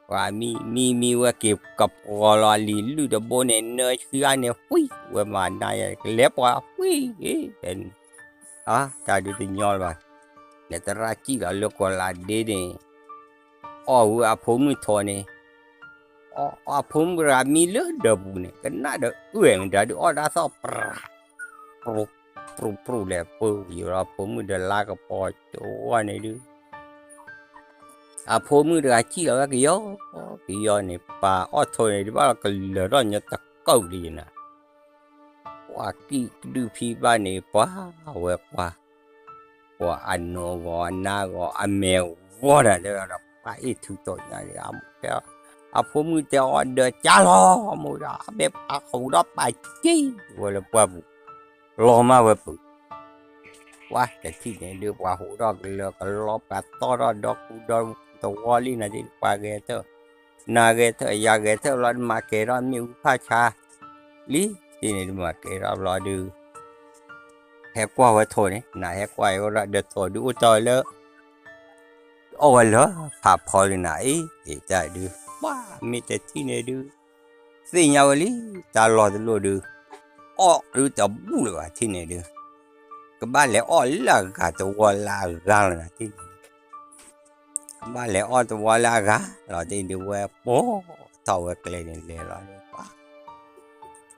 ပှၤမံၤ မံၤမံၤဝဲက့ၤကပှီၤလီၤလံၤ လုၢ်တဘိန့ၣ် နၢဆှံအါန့ၣ် ဝံၤဝဲမၤနါယၤ ကလဲၤပှၤဝံၤ အ့ တဲန့ၣ် အါ တၢ်ဒုးတညီလၢၤဘၣ် လဲၤသရၣ်စံၣ်လီၤလၢကီးလးဒ့န့ၣ် အီၣ်ဝဲအဖိမုၣ်ထိးန့ၣ် အီၣ်အဖိမုၣ်တဂၤမံလၢဒၢးပူၤန့ၣ် ကနၣ်ဒီးအုၣ်ဝဲမတၤဒုးအီၣ်တၢ်သီၣ်ပြး ပြူး ပြူး ပြူး လဲၤပၢယံၤလီၤ ဖိမုၣ်ဒီးလါကပီၤကဝီၤန့ၣ်ဒုး အဖိမုၣ်တဂၤစံၣ်လီၤဝဲကယီ ကယီန့ၣ် ပၢ်အီၣ်ထိးန့ၣ် ဒုးဘၣ်လီၤကလၢၤထီၣ်ညီတကၢၢ်လံနၤ ပှၤကံၣ်ကဒုၣ်ဖံဘၣ်န့ၣ် ပှၤဝဲကွၢ် ပှၤအနိးဂီၤအနါဂီၤအမဲာ်ဂီၤတၢ်တဲဒီး ပှၤအ့ၣ်ထူးတီၤညါန့ၣ် အဖိမုၣ်တဲအီၤဒီးကၢ်လီၤ မိၢ်ဒီး အမ့ၢ်ပှၤဟူးဒီးပာ်က့ၤဝဲလၢပှၢ်ပူၤ လီၤမၢ်ဝဲပူၤ ပှၤတထံၣ်န့ၣ်ဒုး ပှၤဟူးထီၣ်ကလၢၤကလီ ပှၤသီၣ်ထီၣ်ဒီကူဒီသဝီလံနၤ ပှၤဂဲၤထၢၣ် နၤဂဲၤထၢၣ် ယၤဂဲၤထၢၣ်လီၤ မၤကဲၤထီၣ်မ့ၣ်အူဖၣ်ဆါလံ တထံၣ်န့ၣ်ဒုးမၤကဲၤထီၣ်ဘျီဒုး ဟဲကွၢ်ဝဲထိးန့ၣ် နၤဟဲကွၢ်အီၤဒီးထိးဒုးအိၣ်တီၢ်ဝဲလၢ အီၣ်ဝဲလၢဖးဖီလံနၤ အ့ၣ် အ့ၣ်တၢ်ဒုး ပှၤမ့ၢ်တထံၣ်န့ၣ်ဒုး သ့ၣ်ညါဝဲလံ တၢ်လီၢ်တလိၣ်ဒုး အီၣ်ဒုးတဘူၣ်လၢၤဘၣ်ထံၣ်န့ၣ်ဒုး ကဘၣ်လဲၤအီၣ်လၢအဂၤသဝီလၢအဂၤလီၤနၤထံၣ်န့ၣ်ဒုး ကဘၣ်လဲၤအီၣ်သဝီလၢအဂၤလီၤ တထံၣ်န့ၣ်ဒုး ဝဲပိာ်ထီၣ်ဝဲကျဲန့ၣ်လဲၤလီၤ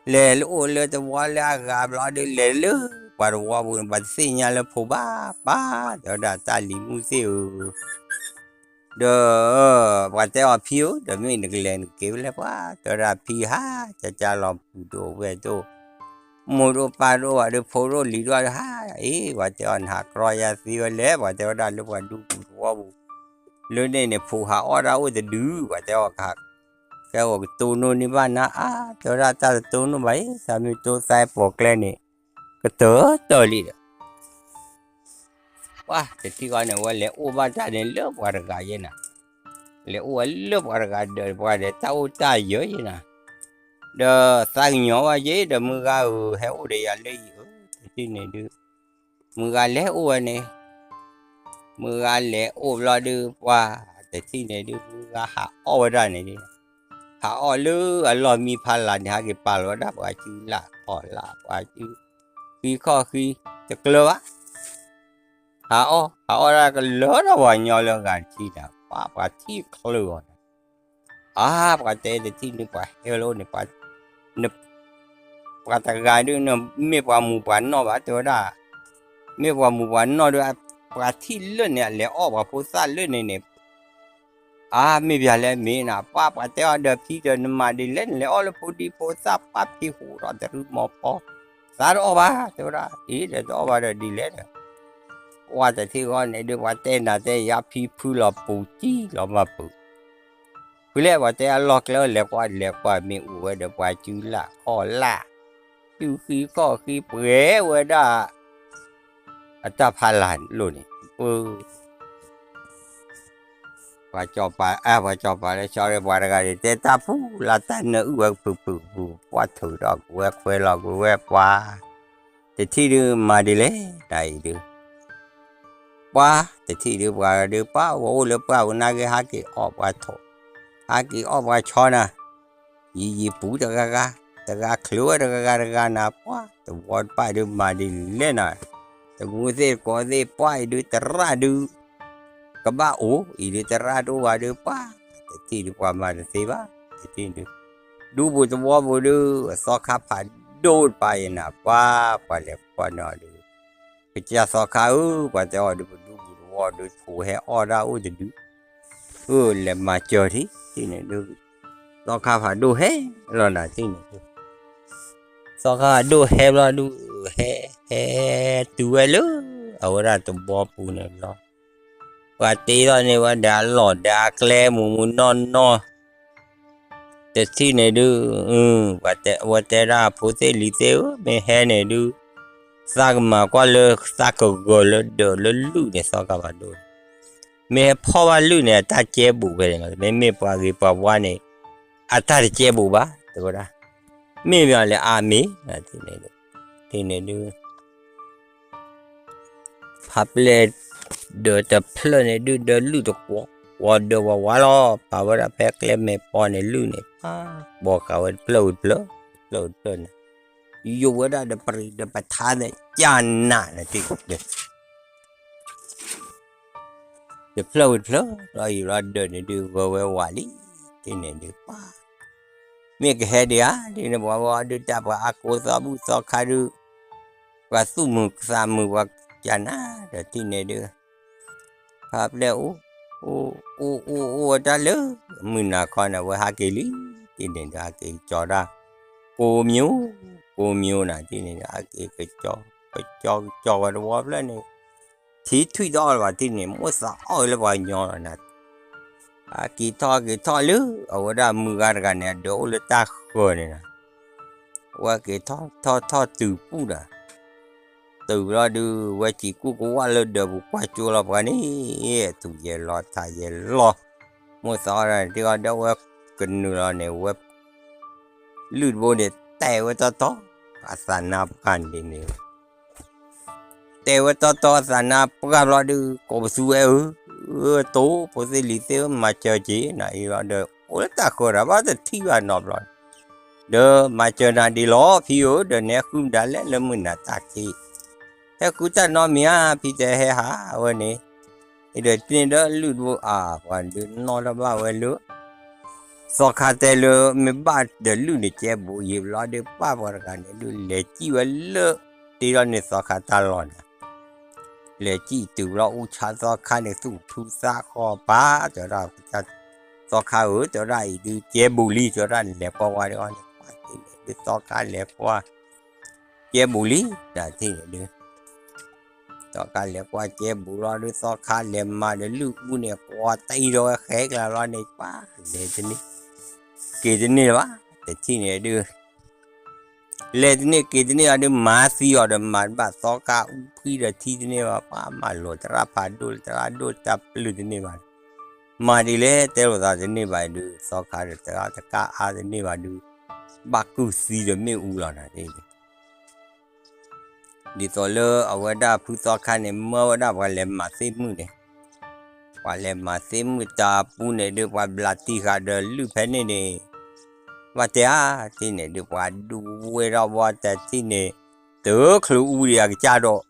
လဲၤလၢအိၣ်လၢသဝီလၢအဂၤဘျီဒုး လဲၤလၢပှၤသဝီပူၤန့ၣ် ပှၤတသ့ၣ်ညါလၢဖိဘၣ် ပၢ်တဲဝဲဒၣ်တၢ်လံၤမုၣ်သ့ၣ်ဧၢ ဒီး ပှၤတဲအီၤဖံဧၢ, ဒီးမ့ၢ်နကလဲၤနက့ၤဖဲလဲၣ်ပှၤ, တဲဝဲဒၣ်ဖံဟါ, ကကလီၤပူၤတအိၣ်ဝဲၢ်တအိၣ်, မိၢ်တအိၣ်ပၢ်တအိၣ်ဘၣ်ဒီးဖိတအိၣ်လံၤတအိၣ်ဒီးဟါ, အ့ ပှၤတဲအီၤနဟးကြီယၤသ့ဝဲလဲၣ်, ပှၤတဲဝဲဒၣ်လၢပှၤဒူပူၤသဝီပူၤ လၢန့ၣ်န့ၣ် ဖိဟးအီၣ်တၢ်အိၣ်တဒု, ပှၤတဲအီၤကဟး, ကဲအိၣ်ကတိၢ်နီၣ်န့ၢ်ဘၣ်နၤအါ, တဲဝဲဒၣ်တၢ်တတိၢ်နီၣ်ဘၣ်အံၤ, တၢ်မ့ၢ်တိၢ်သးပိာ်ကျဲန့ၣ် ကတၢၢ်တၢၢ်လံဒီး ပှၤတထံၣ်ဃီန့ၣ် ဝဲလဲၤအိၣ်ဘၣ်တၢ်န့ၣ်လၢပှၤတဂၤယဲနၤ, လဲၤအိၣ်ဝဲလၢပှၤတဂၤဒီးပှၤဒီးတၢ်အိၣ်တၢ်ယၢၤယဲနၤ, ဒီးသးကညီၤဘၣ်ယဲဒီးမုၢ်ဂၤဧၢ ဟဲအိၣ်ဒီးယၤလၢအံၤဧၢ, တထံၣ်န့ၣ်ဒုး မုၢ်ဂၤလဲၤအိၣ်ဝဲန့ၣ် မုၢ်ဂၤလဲၤအိၣ်ဘျီဒုး ပှၤတထံၣ်န့ၣ်ဒုး မုၢ်ဂၤဟးအီၣ်ဝဲဒၣ်န့ၣ်ဒုး, ဟးအီၣ်လၢအလီၢ်မံဖးလၢ်န့ၣ် ဟဲက့ၤပာ်လီၤဝဲဒၣ်ပှၤစုလၢ်ခီၣ်လၢ် ပှၤစုဃံခီၣ်ဃံ တကျၢၤဘၣ်, ဟးအီၣ် ဟးအီၣ်ဒၣ်ကလၢထီၣ်ပှၤညီလၢအဂၤတထံၣ်န့ၣ် ပှၤပှၤထံၣ်ချၢအီၤန့ၣ်, အါ ပှၤတဲတထံၣ်န့ၣ် ပှၤဟဲလၢအိၣ်န့ၣ် ပှၤတဂၤဒုး မ့ၢ်ပှၤမူၤပှၤနီၢ်ဘၣ် တဲဝဲဒၣ်, မ့ၢ်ပှၤမူၤပှၤနီၢ်ဒီး ပှၤထံၣ်လၢန့ၣ် အလဲၤအီၣ်ပှၤဖိသၣ်လၢန့ၣ်န့ၣ်, အါ မ့ၢ်ပှၤလဲၣ်မ့ၢ်နၤ ပှၤ ပှၤတဲအီၤဒီးဖံဒီးနမၤဒ်လဲၣ် နလဲၤအီၣ်လၢဖိဒံဖိသၣ်ပှၢ်ဖံဟူးဒီးတရူးမီၤဖီ, သးတအီၣ်ဘၣ် တဲဝဲဒၣ်, အ့ ဒီးတအီၣ်ဘၣ်ဒီးဒ်လဲၣ်ဒီး ပှၤတထံၣ်ဃီန့ၣ်ဒုး ပှၤတဲနၤတဲယၤဖံဖုလီၤပူၤကံလီၤမၤပူၤ, ဖုလဲၣ် ပှၤတဲအလီၢ်ကျဲလဲၤကွၢ်လဲၤကွၢ်မ့ၢ်အိၣ်ဝဲဒီးပှၤစုလၢ်ခီၣ်လၢ်, စုဃံခီၣ်ဃံပှဲၤဝဲဒၣ် အတၢ်ဖးလၢ်လိၣ်န့ၣ်, ပှၤကၠီၤပၤ အါ ပှၤကၠီၤပၤလၢဆီရဲၣ်ပှၤတဂၤန့ၣ် တဲတၢ်ပူၤလၢတၢ်နၢအုၣ်ဝဲကဖုးဖုးပူၤ ပှၢ်ထုးထီၣ်ကွံာ်ဝဲခွဲးလီၤကွံာ်ဝဲပှၤ, တထံၣ်ဒုးမၤဒ်လဲၣ် နအံၤဒုး ပှၤတထံၣ်ဒုးပှၤဒုး ပှၤဝဲအိၣ်လၢပှၢ်ပူၤနာ်က့ ဟးက့ၤအီၣ်ပှၤထိး, ဟးက့ၤအီၣ်ပှၤဆီနၤ, ယံာ်ယံာ်ပူၤတဂၤဂၤ, တဂၤချုးဝဲတဂၤဂၤတဂၤနၤ, ပှၤတဝီတပၢ်ဒုးမၤဒ်လဲၣ်နၤ, တမူသ့ၣ်တကိးသ့ၣ် ပှၢ်အံၤဒုးတရၣ်ဒုး ကဘၣ်အိၣ်အံၤဒုးတရၣ်တအိၣ်ဘၣ်ဒုး ပှၤတထံၣ်ဒုးပှၤမၤတသ့ဘၣ်, တထံၣ်ဒုး ဒူပူၤသဝီပူၤဒုး သီခါဖးဒိၣ်တပၤအံၤနၤ ပှၤ ပှၤလဲၤကွၢ်န့ၢ်အီၤဒုး ကစၢ်သီခါဧၢ, ပှၤတဲအီၤဒုး ပဒူပူၤသဝီဒုး ဖိဟဲအီၣ်တၢ်အိၣ်တဒု, အၢ လဲၤမၤစၢၤထံၣ်န့ၣ်ဒုး, သီခါဖးဒိၣ်ဟဲလီၤနၤထံၣ်န့ၣ်ဒုး, သီခါဖးဒိၣ်ဟဲဘျီဒုး ဟဲ ဟဲတုၤဝဲလၢ အဝဲဒၣ်သဝီပူၤန့ၣ်လီၤ, ပှၤတ့ထီၣ်န့ၢ်ဝဲဒီးအလီၢ်ဒီးအကျဲမုၢ်မုၢ်နီၢ်နီၢ် တထံၣ်န့ၣ်ဒုး, အဝဲတဲဒၣ်ဖိသ့ၣ်လံၤသ့ၣ်ဧၢ, မ့ၢ်ဟဲန့ၣ်ဒုး သးကမၤကွၢ်လၢသးကဂၢၤလၢဒၢးလၢလုၢ်န့ၣ် သီခါဖးဒိၣ်န့ၣ်, မ့ၢ်ဟဲဖီၣ်ဘၣ်လုၢ်န့ၣ် အတၢ်ကဲဘူးဖဲန့ၣ်, မ့မ့ၢ်ပှၤဂ့ၤပှၤဝါန့ၣ် အတၢ်တကဲဘူးဘၣ် တဲဝဲဒၣ်, မ့ၢ်မ့ၢ်လဲၣ်အါမ့ၢ် ထံၣ်န့ၣ်ဒုး ဖးပျဲၢ်ဒၢးတဖျၢၣ်န့ၣ်ဒုး ဒၢးလုၢ်တကွီၤ ကွီၤဒၢးဝးဝးလီၤ, ပာ်ဝဲဒၣ်ဖဲကျဲမဲာ်ပီန့ၣ် လုၢ်န့ၣ် ပၢ် ဘီဃာ်ဝဲတဖျၢၣ်ဝံၤတဖျၢၣ်, တဖျၢၣ်ဝံၤတဖျၢၣ်န့ၣ်, ယိာ်ဝဲဒၣ်ဒီးပရံးဒီးပထါန့ၣ် ကၢ်နးန့ၣ်တ့ၢ် တဖျၢၣ်ဝံၤတဖျၢၣ် လီၤယံာ်လီၤဒၢးန့ၣ်ဒုး ဂၢၤဝဲဝးလံ, တ့ၢ်န့ၣ်ဒုး ပၢ် မ့ၢ်ကဟဲဒံးဧါ, ဒ်န့ၣ်ပှၤဝဲဒုးတၢ်ပှၤအါကိးသီဘူၣ်သီခါဒုး, ပှၤသူၣ်မုာ်သးမုာ်ပှၤကနၤဒီးတ့ၢ်န့ၣ်ဒုး, ဖးပျဲၢ်အိၣ်, အိၣ်အိၣ်အိၣ်ဝဲတၢ်လၢ မုၢ်နၤခီန့ၣ် အဝဲဟးက့ၤလံ, တ့ၢ်န့ၣ်ဒုး ဟးက့ၤကၠီၤတၢ်, ကိးမၠိ, ကိးမၠိနၤ တ့ၢ်န့ၣ်ဒုး ဟးက့ၤကၠီၤ, ကၠီၤကၠီၤဝဲတဝီဖျၢၣ်န့ၣ် ထံထွံၣ်တအီၣ်လၢၤဘၣ် တ့ၢ်န့ၣ် မိၣ်သးအီၣ်လၢပှၤကညီလီၤနၤ, အက့ၤထီၣ်က့ၤထီၣ်လၢ အဝဲဒၣ်မုၢ်ဂၤတဂၤန့ၣ် အဒၢးအိၣ်လၢတၢ်ဃၢၤန့ၣ်နၤ, အဝဲက့ၤထီၣ်ထီၣ်ထီၣ်တုၤပူၤနၤ, တုၤဘျီဒုး ဝဲစံးကူၣ်ကဝၣ်လၢဒၢးပူၤကွၢ်ကၠိလီၤပှၤန့ၣ်, သူၣ်ယဲၢ်လီၤထးယဲၢ်လီၤ, မိၣ်သးအီၣ်တၢ်န့ၣ် တ့ၢ်အီၤဒီးဝဲကနုာ်လီၤန့ၣ် ဝဲ လုၢ်တဘိန့ၣ် တဲာ်ဝဲတီတီ, အသးနါပှၢ်န့ၣ်န့ၣ်, တဲာ်ဝဲတီတီ အသးနါပှၢ်ဘျီဒုး ကိးပသူဝဲဧၢ, တိၢ် ဖိသ့ၣ်လံၤသ့ၣ်ဧၢ မၤစၢၤက့ၤနၤအံၤလီၤဒီး အိၣ်လၢတၢ်ဃၢၤတၢ်ဘၣ်တထံၣ်ဘၣ်နီတဘျီ, ဒီးမၤစၢၤနၤဒ်လီၤ ဖံဧၢ, ဒီးနဟဲဃုမတၤလဲၣ်လၢမုၢ်နၤတၢ်ခံ ဟဲဃုတၢ်နီတမံၤဧါ ဖံတဲဟဲဟးဝဲန့ၣ်, အံၤဒီးတ့ၢ်န့ၣ်ဒီးလုၢ်တဘိအါ ပှၤဒုးနီၣ်ထီၣ်ဘၣ်ဝဲလၢ သီခါတဲလၢ မ့ၢ်ဘၣ်ဒီးလုၢ်န့ၣ် ကဲဘူးယံာ်ဘျီဒုး ပၢ်ပှၤတဂၤန့ၣ်ဒုး လဲၤစံၣ်ဝဲလၢ တ့ထီၣ်န့ၢ်သီခါတၢ်လီၢ်န့ၣ်, လဲၤစံၣ်တုၤလီၤအူဆါသီခါန့ၣ် သူၣ်ဖုသးဃီပၢ် တဲဝဲဒၣ် သီခါဧၢ တဲဝဲဒၣ်အံၤဒုး ကဲဘူးလံ တဲဝဲဒၣ် လဲၤကွၢ်ဝဲဒၣ်န့ၣ် ပှၤထံၣ်န့ၣ်ဒုးသီခါလဲၤကွၢ် ကဲဘူးလံ နထံၣ်န့ၣ်ဒုး သီခါလဲၤကွၢ်ကဲဘူးလီၤဒုး သီခါလဲၤမၤဒီးလုၢ်အူန့ၣ် ကွီၤတံဒီးဝဲဃဲကျါလီၤန့ၣ် ပှၤလဲၤတန့ၢ် က့ၤတန့ၢ်လၢၤဘၣ် တထံၣ်န့ၣ်ဒုး လဲၤတန့ၢ်က့ၤတန့ၢ်အီၤဒုး မၤသံအီၤဒီးမၤတဘၣ် သီခါအူဖှံဒီးထံတန့ၢ်ဘၣ် ပှၤမၤလိာ်သရၣ်ဖးဒိၣ်လၢသရၣ်ဒိၣ်တၢ်ပျုၢ်တန့ၢ်ဘၣ် မၤဒ်လဲၣ်တဲလိာ်သးတန့ၢ်ဘၣ်ဒုး သီခါဒီးသရၣ်တကအါတန့ၢ်ဘၣ်ဒုး ဘၣ်ကုၢ်သံဒီးမ့ၣ်အူလီၤနၤ ဒ်သိးလၢအဝဲဒၣ်ဖုသီခါန့ၣ် မၢဝဲဒၣ်ပှၤလဲၤမၤသ့ၣ်မုၣ်န့ၣ် ပှၤလဲၤမၤသ့ၣ်မုၣ်တၢ်ပူန့ၣ်ဒုး ပှၤဘျးတံၢ်ဃာ်ဒီးလုၢ်ဖဲန့ၣ်န့ၣ် ဘၣ်တဲဧါ ထံၣ်န့ၣ်ဒုး ပှၤဒူဝဲထီၣ်ဘီတထံၣ်န့ၣ် တချုးအူဒံးအကစၢ်ဒီး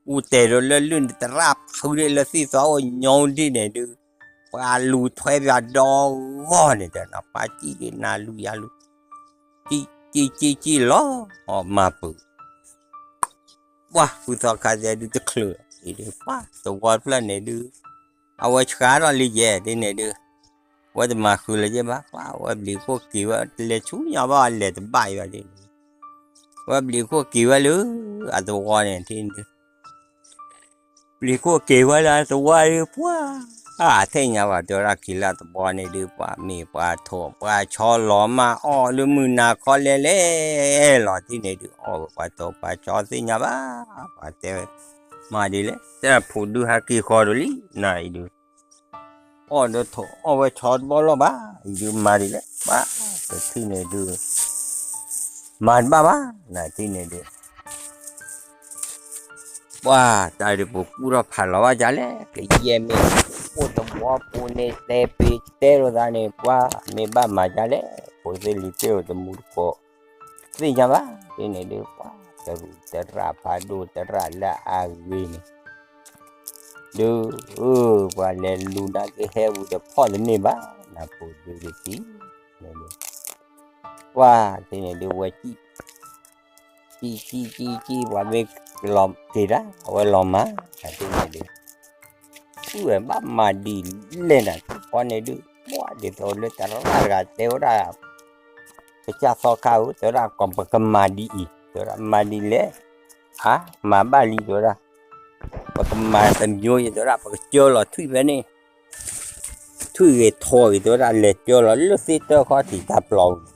အူတဲာ်ဒီးလၢလုၢ်န့ၣ် သရၣ်ဖုဒၣ်လၢသ့ၣ်သီအိၣ်ညီဒံးန့ၣ်ဒုး ပှၤလူၤထွဲပၠးဒီဂီၢ်န့ၣ်ဒီး ပှၤစံၣ်ဒံးနၤလူၤယၤလူၤ စံၣ်စံၣ်စံၣ်စံၣ်လီၤ အီၣ်မၤပူၤ ပှၤဖုသီခါတဲဒုးတချုး အံၤဒုးပှၤသဝီတဖျၢၣ်န့ၣ်ဒုး အဝဲဆှါထီၣ်လံယဲၢ်ဒ်န့ၣ်ဒုး ဝဲတမၤဃုာ်လၢၤယဲၢ်ဘၣ် ပှၤဝဲဘျံးခိၣ်က့ၤဝဲ လဲၤဆူညါဘၣ်လဲၤတဘၣ်အံၤဘၣ်ဒ်န့ၣ် ဝဲဘျံးခိၣ်က့ၤဝဲလၢ အသဝီန့ၣ်ဒ်န့ၣ်ဒုး ဘျံးခိၣ်က့ၤဝဲလၢအသဝီဒုး ပှၤ အသ့ၣ်ညါဘၣ်တဲဝဲဒၣ်က့ၤလၢအသဝီန့ၣ်ဒုး ပှၤမ့ၢ်ပှၤထိၣ်ပှၤဆီလီၤမၢ်အီၣ်လၢမုၢ်နၤခီလဲၣ်လဲၣ် လီၤဒ်န့ၣ်ဒုး အီၣ်ဝဲပှၤထိၣ်ပှၤဆီသ့ၣ်ညါဘၣ် ပှၤတဲဝဲ မၤဒ်လဲၣ် တဲဖိဒုးဟးက့ၤဃီဒီးလံ နၤအံၤဒုး အီၣ်ဒီးထိၣ်အီၣ်ဝဲဆီတဘီလီၢ်ဘၣ် အံၤဒုးမၤဒ်လဲၣ် ပှၤ တထံၣ်န့ၣ်ဒုး မၤတဘၣ်ဘၣ် နၤထံၣ်န့ၣ်ဒုး ပှၤတၢ်ဒုးပကူၣ်ထီၣ်ဖးလီၤဘၣ်ဒ်လဲၣ် ကယဲၢ်မ့ၢ်အိၣ်သဝီပူၤန့ၣ် တဲပ့ၤတဲလိာ်သးန့ၣ် ပှၤမ့ၢ်ဘၣ်မၤဒ်လဲၣ် ဖိသ့ၣ်လံၤသ့ၣ်ဧိၤတမူတကိး သ့ၣ်ညါဘၣ် ဒ်န့ၣ်ဒုး ပှၤတရူးသရၣ်ဖးဒိၣ်သရၣ်လၢအဂ့ၤန့ၣ် ဒုး ပှၤလဲၤလူၤနၤကဟဲဝံၤဒီး ဖီၣ်တန့ၢ်ဘၣ် နဖိဒုးတထံၣ် ပှၤ ဒ်န့ၣ်ဒုး ဝဲစံၣ် စံၣ်စံၣ်စံၣ်စံၣ် ပှၤမ့ၢ်လီၤက့ၤတၢ် အဝဲလီၤမၢ် ဒ်န့ၣ်ဒုး ဃုဝဲဘၣ်မၤဒ်လဲၣ်နၤ ဖီန့ၣ်ဒုး ပှၤဒ်သိးလၢသရၣ်တဂၤတဲဝဲဒၣ် ကစၢ်သီခါဧၢ တဲဝဲဒၣ်ပကမၤဒ်အံၤ တဲဝဲဒၣ်မၤဒ်လဲၣ် အါ မၤဘၣ်လံ တဲဝဲဒၣ် ပကမၤတမျိုးအံၤ တဲဝဲဒၣ် ပကစၢလီၤထွံၣ်ဖဲန့ၣ် ထွံၣ်ဂ့ၤထီၣ်ဂ့ၤ တဲဝဲဒၣ် လဲၤစၢလီၤလၢသ့ၣ်တၢၢ်ခီၣ်ထံးတၢ်ပျီပူၤ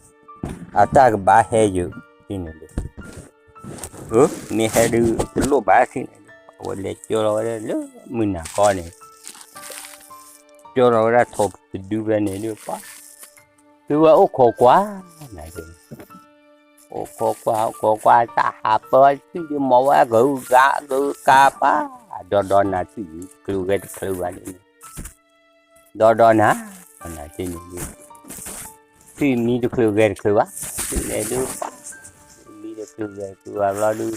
အတၢ်ကဘၣ်ဟဲယုာ် ဒ်န့ၣ်ဒုး မ့ၢ်ဟဲဒုးတလိၣ်ဘၣ် ဒ်န့ၣ်ဒုး အဝဲလဲၤစၢလီၤဝဲဒၣ်လၢမုၢ်နၤခီန့ၣ် စၢလီၤဝဲဒၣ်ထိၣ်တဒုဖဲန့ၣ်ဒုး ပှၤ သုဝဲအိၣ်ခိးကွၢ် နၤ အိၣ်ခိးကွၢ် အိၣ်ခိးကွၢ် တၢ်ဟးပၢထံၣ်ဒုး မ့ၢ်ဝဲကဂုၤကဂုၤကါပၢ် ဒီဒီနၤ ထွံၣ်တချုးဂဲၤတချုးဘၣ်န့ၣ် ဒီဒီနၤ နၤ ဒ်န့ၣ်ဒုး ထွံၣ်မံတချုးဂဲၤတချုးဘၣ် ဒ်န့ၣ်ဒုး ပှၤ မံတချုးဂဲၤတချုးဘၣ်ဘျီဒုး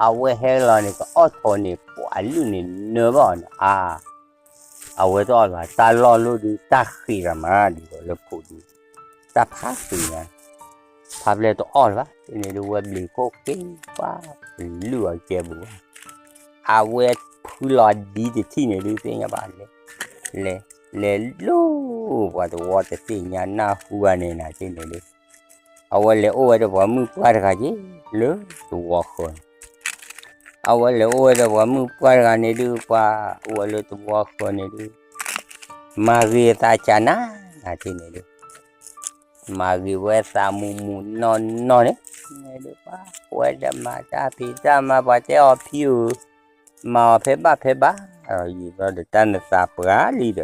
အဝဲဟဲလီၤန့ၣ် ကအီၣ်ထိၣ်န့ၣ် ပှၤအလုၢ်န့ၣ်နၢဘၣ်အီၤန့ၣ် အါ အဝဲတအီၣ်လၢၤဘၣ် တၢ်လီၢ်လၢဒုး တၢ်ဃ့ၢ်ဂၤမး ဒ်သိးလၢဖိဒုး တၢ်ဖးဃ့ၢ်ဂၤ ဖးဖျဲၣ်တအီၣ်လၢၤဘၣ် ဒ်န့ၣ်ဒုး ဝဲဘျံးခိၣ်က့ၤ ပှၤ လုၢ်အီၤကဲဘူးဘၣ် အဝဲဖုလီၤဒ်တထံၣ်န့ၣ်ဒုး သ့ၣ်ညါဘၣ်လဲၣ် လဲၤ လဲၤလိၤ ပှၤသဝီတသ့ၣ်ညါနၢ်ဟူဘၣ်န့ၣ် နၤ ဒ်န့ၣ်ဒုး အဝဲလဲၤအိၣ်ဝဲဒီးပှၤမုၣ်ပှၢ်တဂၤက့ၤ လၢသဝီဃၢၤန့ၣ် အဝဲလဲၤအိၣ်ဝဲဒီးပှၤမုၣ်ပှၢ်တဂၤန့ၣ်ဒုး ပှၤအိၣ်ဝဲလၢသဝီဃၢၤန့ၣ်ဒုး မၤဂ့ၤအသးကနၤ နၤ ဒ်န့ၣ်ဒုး မၤဂ့ၤဝဲသးမုာ်မုာ်နီၢ်နီၢ်န့ၣ် ဒ်န့ၣ်ဒုး ပှၤ ဝဲဒီးမၤတၢ်ဖံးတၢ်မၤ ပှၤတဲအီၤဖံဧၢ မၤအီၤဖဲဘၣ်ဖဲဘၣ် ယံာ်ဘျီဒီးတၢ်နသးပှၢ်လံဒီး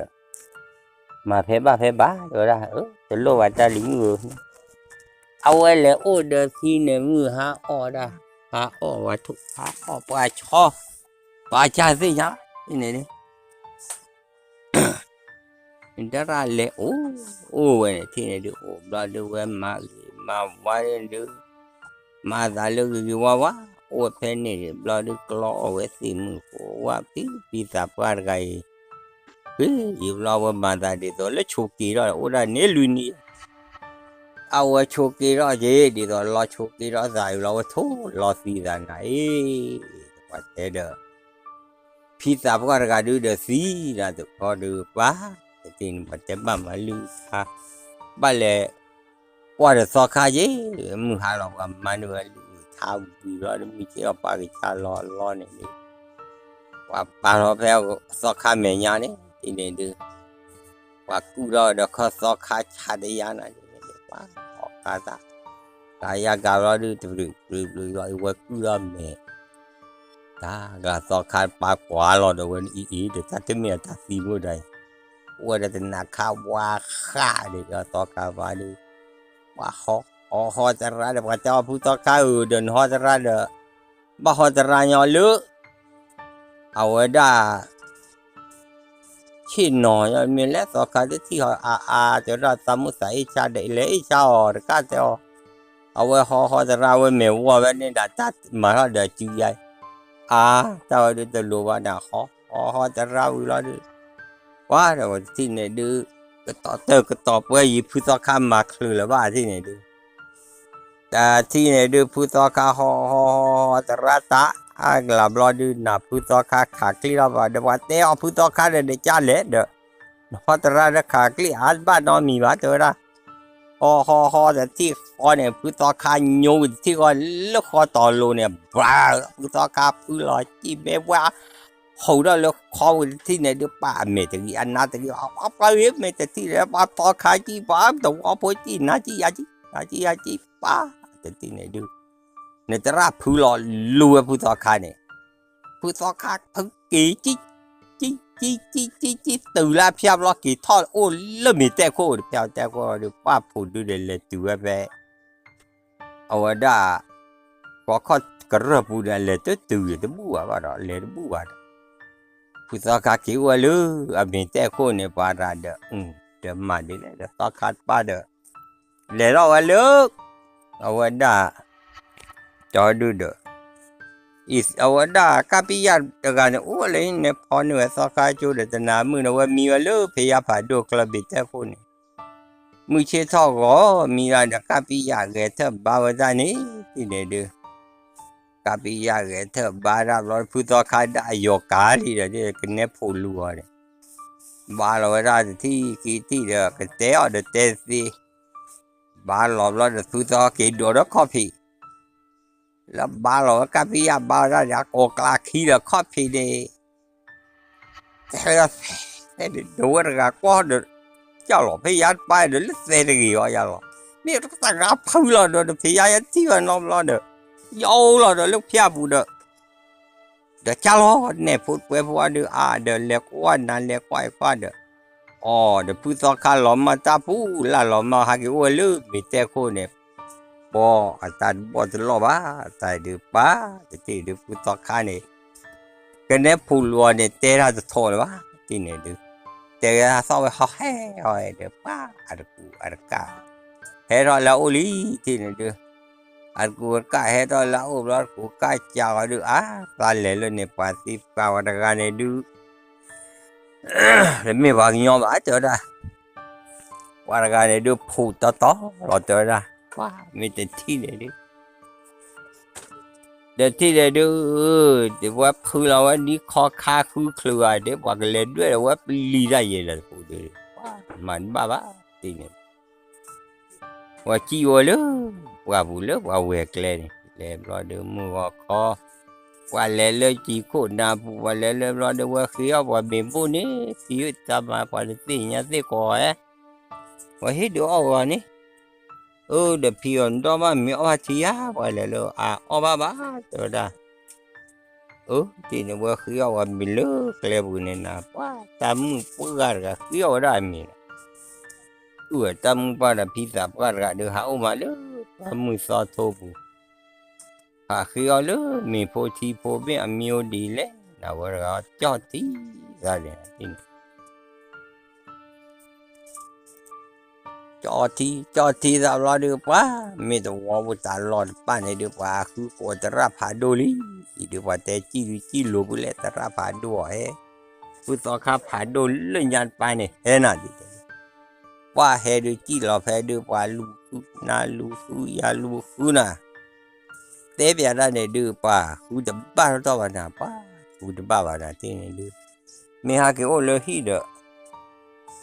မၤဖဲဘၣ်ဖဲဘၣ် တဲဝဲဒၣ် တလိၣ်ဘၣ်တၢ်လံၤမုၣ်ဧၢ အဝဲလဲၤအိၣ်ဒီးသံန့ၣ် မုၢ်ဟါအီၣ်ဒၣ် ဟါအီၣ်ဝဲထိၣ် ဟါအီၣ်ပှၤဆီ ပှၤကၢ်သ့ၣ်ညါ ဒ်န့ၣ်ဒုး တရၣ်လဲၤအိၣ် အိၣ်ဝဲန့ၣ် ထံၣ်န့ၣ်ဒုး အိၣ်ဘျီဒုး ဝဲမၤဂ့ၤမၤဝါဒုး မၤသးလၢဂ့ၤဂ့ၤဝါဝါ အိၣ်ဝဲဖဲန့ၣ်ဒုး ဘျီဒုး ကျီအီၣ်ဝဲသ့ၣ်မုၣ်ဖိဝဲ ဖံဖံသးပှၢ်တဂၤအံၤ ဖံယံာ်ဘျီ ဝဲမၤသးဒ်သိးလၢဆိးက့ၤထီၣ် အိၣ်ဒၣ်န့ၣ်လွံၢ်နံၣ် အဝဲဆိးက့ၤထီၣ်က့ၤ ဒ်သိးလီၤဆိးက့ၤထီၣ်သးအံၤဘျီ ဝဲထိၣ်လီၤသံသးနၤအံၤ ပှၤတဲဒီး ဖံသးပှၢ်တဂၤဒုဒီးသံနၤတခီဒုးပှၤ, တထံၣ်န့ၣ်ပှၤတဲဘၣ်မၤလုၢ်ဆါ, ဘၣ်လဲၤကွၢ်ဒီးသီခါက့ၤ, မုၢ်ဟါလီၤပှၤမၤန့ၢ်ဝဲလုၢ်ဆါဝံၤလီၤဒီး မုၢ်ဆ့ၣ်ထီၣ်ပှၤကစၢ်လီၤလီၤန့ၣ်ဒုး ပှၤပာ်လီၤဖဲသီခါမဲာ်ညါန့ၣ် တထံၣ်န့ၣ်ဒုး ပှၤကူၣ်ထီၣ်ဒီးခီၣ်သီခါဆးတယါနၤန့ၣ် ပှၤဟီၣ်ခါသၣ်, ကယါကၤဘျီဒုး တပျုာ်ပျုာ်ပျုာ်ဘျီ အဝဲကူၣ်ထီၣ်မဲာ်, တၢ်ဂၤသီခါပာ်ကွၢ်လီၤဒီးဝဲအံၤအံၤ ဒီးတၢ်တမ့ၢ်အတၢ်သံမုၣ်ဒီး, အိၣ်ဝဲဒီးတနၤခါဝါဃးဒီးသီခါပှၤဒုး, ပှၤဟီဟီသရၣ်ဒီး ပှၤတဲအီၤဖုသီခါဧၢ ဒီးနဟီသရၣ်ဒီး, ဘၣ်ဟီသရၣ်ညီလၢ အဝဲဒၣ် ဆ့ၣ်နီၤ မ့ၢ်လဲၤသီခါတထံၣ်ဟီ အါအါ တဲဝဲဒၣ်သးမုၣ်သးအ့ၣ်ဆါဒီး လဲၤအ့ၣ်ဆါအီၤတကၣ်တဲအီၤ, အဝဲဟီဟီသရၣ်ဝဲမဲာ်ဝီၤဝဲန့ၣ်ဒီး တၢ်မၤထီၣ်ဒီးစုယါ, အါ တၢ်ဝဲဒုးတလိၤဘၣ်န့ၣ် ဟီဟီသရၣ်ဝံၤလီၤဒုး, ပှၤဒီးဝဲတထံၣ်န့ၣ်ဒုး, ကတီၤတၢၢ်ကတီၤပှဲၤယံၤ ဖုသီခါမၤချုးလၢၤဘၣ်တထံၣ်န့ၣ်ဒုး တထံၣ်န့ၣ်ဒုး ဖုသီခါဟီဟီဟီသရၣ်တၢ်အါကလၤဘျီဒုး နၤဖုသီခါခးကျံၣ်ထီၣ်ဘၣ်ဒီး ပှၤတဲအီၤဖုသီခါဒီး နကၢ်လဲၣ်ဒီး, နဟီသရၣ်ဒီးခးကျံၣ်အါဘၣ်နီတမံၤဘၣ် တဲဝဲဒၣ်, ဟီဟီဟီတထံၣ်ဃီန့ၣ် ဖုသီခါညိဝံၤတထံၣ်ဃီလၢဃီတီၤလိၤန့ၣ် ဘၣ် ဖုသီခါဖုလီၤကံၣ်မဲဝါ ဟူးထီၣ်လၢခီဝံၤတထံၣ်န့ၣ်ဒုး ပၢ်အမဲာ်တဂ့ၤ အနါတဂ့ၤ အပှၤဂ့ၤမဲာ်တထံၣ်ဒီး ပှၤသီခါကံၣ် ပှၤသဝီဖိကံၣ် နၤကံၣ်ယၤကံၣ် နၤကံၣ်ယၤကံၣ် ပၢ် တထံၣ်န့ၣ်ဒုး နသရၣ်ဖုလီၤလူၤဝဲဖုသီခါန့ၣ်, ဖုသီခါဖုက့ၤ ကံၣ် ကံၣ် ကံၣ် ကံၣ် ကံၣ် တုၤလၢအဖျါဘျီ က့ၤထီၣ်အိၣ်လၢမ့ၢ်တဲခိၣ် တဖျါတဲခိၣ်ဒီး ပၢ်ဖူးဒုဒီးလဲၤတုၤဝဲဖဲ အဝဲဒၣ် ကီခီၣ်ကရၢၢ်ပူၤန့ၣ် လဲၤတတုၤတဘူၣ်ဘၣ်ဘၣ်ဒီး လဲၤတဘူၣ်ဘၣ်ဒီး ဖုသီခါက့ၤအိၣ်ဝဲလၢ အမ့ၢ်တဲခိၣ်န့ၣ် ပှၤရၤဒီး တမၤဒ်လဲၣ်ဒီး သီခါတပၢ်ဒီး လဲၤထီၣ်ဝဲလၢ အဝဲဒၣ် ကၠီဒုဒီး အဝဲဒၣ်ကၢ်ပံယၣ်တဂၤန့ၣ် အိၣ်လၢန့ၣ်ဖီန့ၢ်ဝဲသီခါကၠိဒီး တနၤမုၢ်န့ၣ် ဝဲမံဝဲလၢဖံယၣ်ဖးဒိၣ်ကျၢၢ်ဘ့ၣ်တဲခိၣ်န့ၣ် မုၢ်ဆ့ၣ်ထီၣ်ဂီၤမံဒၣ်ဒီး ကၢ်ပံယၣ်ဂဲၤထၢၣ်ဘါဝဲဒၣ်န့ၣ် တထံၣ်န့ၣ်ဒုး ကၢ်ပံယၣ်ဂဲၤထၢၣ်ဘါဒၣ်ဘျီ ဖုသီခါဒၣ်အယီၤကၤလံဒီး ကနဲဖိးလူၤအီၤန့ၣ် ဘါလီၤဝဲဒၣ်တထံၣ်ခံထံၣ်ဒီး ကတဲအီၤဒီးတဲသ့ ဘါလီၤဘျီဒီး ဖုသီခါက့ၤဒိးဒီးခီၣ်ဖံး လၢဘါလီၤဝဲ ကၢ်ပံယၣ်ဘါဝဲဒၣ်ဒီး အကိးကျါခံဒီးခီၣ်ဖံးန့ၣ် တဲဝဲဒၣ် သဲ သဲန့ၣ် ဒဝဲတဂၤကွၢ်ဒီး ကၢ်လီၤ ဖဲယါတပၢ်ဒီး လၢသဲတဂ့ၤအီၤယါလီၤ မ့ၢ်တဂၤဖုလီၤဒီး ဖံးယါယထံၣ်ဝဲနီတဘျီဒီး ယအိၣ်လီၤဒီးလၢဖၠၣ်ပူၤဒီး ဒီးကၢ်လီၤ နဲၣ်ဖိတပှဲၤဖိအီၤဒုး အါဒီးလဲၤကွၢ်နၤလဲၤကွၢ်အံၤကွၢ်ဒီး အီၤဒီးဖုသီခါလီၤမၢ်တၢ်ပူၤ လၢလီၤမၢ်ဟးက့ၤအိၣ်ဝဲလၢမ့ၢ်တဲခိၣ်န့ၣ် ပှၤအတၢ်တဘီၣ်တလီၢ်ဘၣ် တၢ်ဒုးပၢ် တထံၣ်ဒုးဖုသီခါန့ၣ် ကနဲဖိးလူၤအီၤန့ၣ် တဲတၢ်တထီၣ်လၢၤဘၣ် တထံၣ်န့ၣ်ဒုး တဲဝဲဒၣ်သီၣ်ဝဲဟီဟဲအီၤဒီး ပှၤအတကူးအတကး ဟဲထီၣ်လၢအအိၣ်လံ တထံၣ်န့ၣ်ဒုး အတကူးအတကးဟဲထီၣ်လၢအအိၣ်ဘျီ တကူးကးစၢ်အီၤဒုး အါ သးလဲၤလၢန့ၣ် ပှၤသံပှၢ်ဝဲတဂၤန့ၣ်ဒုး တမ့ၢ်ပှၤကညီဘၣ် တဲဝဲဒၣ် ပှၤတဂၤန့ၣ်ဒုး ဖိးတီတီလီၤ တဲဝဲဒၣ် ပှၤမ့ၢ်တထံၣ်န့ၣ်ဒုး တထံၣ်န့ၣ်ဒုး ဒ်ဝဲဖုလီၤဝဲဒ်ခီခါဃုချုးဂၤဒ် ပှၤကလဲၤဒွဲၣ်ဒီးဝဲပလံၤတၢ်ယဲၢ်လၢတပူၤဒုး မၤတဘၣ်ဘၣ် တထံၣ်န့ၣ် ပှၤစံၣ်ဝဲလၢ ပှၢ်ပူၤလၢပှၤဝဲၤကျဲန့ၣ် လဲၤဘျီဒုးမုၢ်ဂီၤခီ ပှၤလဲၤလၢစံာ်ခိၣ်နၢ်ပူၤ ပှၤလဲၤလၢဘျီဒုးဝဲဃ့အီၣ်ပှၤမ့ၤဘိၣ်န့ၣ် ဖံတၢ်မၤပှၤတသ့ၣ်ညါသ့ၣ်ကီးဝဲ ပှၤဟ့ၣ်ဒုးအီၣ်ဂီၤန့ၣ် အၢ ဒီးဖံအီၤနဒီမးမ့ၢ်အီၣ်ဘၣ်ထံယါ ပှၤလဲၤလၢအအီၣ်ဘၣ်ဘၣ် တဲဝဲဒၣ် အၢ တထံၣ်န့ၣ်ဝဲဃ့အီၣ်ပှၤမ့ၤလၢကျဲပူၤန့ၣ်နၤ ပှၤတၢ်မုၣ်ပှၢ်ဂၤတဂၤဃ့အီၣ်ဝဲဒၣ်အမ့ၤလီၤ အၢ တၢ်မုၣ်ပှၢ်ဒီးဖံသးပှၢ်တဂၤဒုးဟးအိၣ်မးလၢ ပှၤမုၢ်သီထိပူၤ ဟးဃ့အီၣ်လၢမ့ၤဖိထံဖိမ့ၢ်အမံၤအိၣ်ဒ်လဲၣ် နဝဲတဂၤကၠီၣ်ထံသးန့ၣ် ကၠီၣ်ထံ ကၠီၣ်ထံသးဘျီဒုး ပှၤမ့ၢ်သဝီပူၤ တၢ်လီၢ်တဖၣ်န့ၣ်ဒုး ပှၤဃုကိးသရၣ်ဖးဒိၣ်လံ ဒုးပှၤတဲစံၣ်ဒုးစံၣ်လိၤဖုလဲၣ် သရၣ်ဖးဒိၣ်အီၤဟဲ ဖုသီခါဖးဒိၣ်လၢညါတပၤန့ၣ် ဟဲနၤဒ် ပှၤဟဲဒုးစံၣ်လီၤဖဲဒုး ပှၤလူၤဃုနၤလူၤဃုယၤလူၤဃုနၤ တဲပျးတၢ်န့ၣ်ဒုး ပှၤဃုတဘၣ်ထီၣ်ထီၣ်ဘၣ်နၤ ပှၤ ပူၤတဘၣ်ဘၣ်နၤတထံၣ်န့ၣ်ဒုး, မ့ၢ်ဟဲက့ၤအိၣ်လၢဟံၣ်ဒီး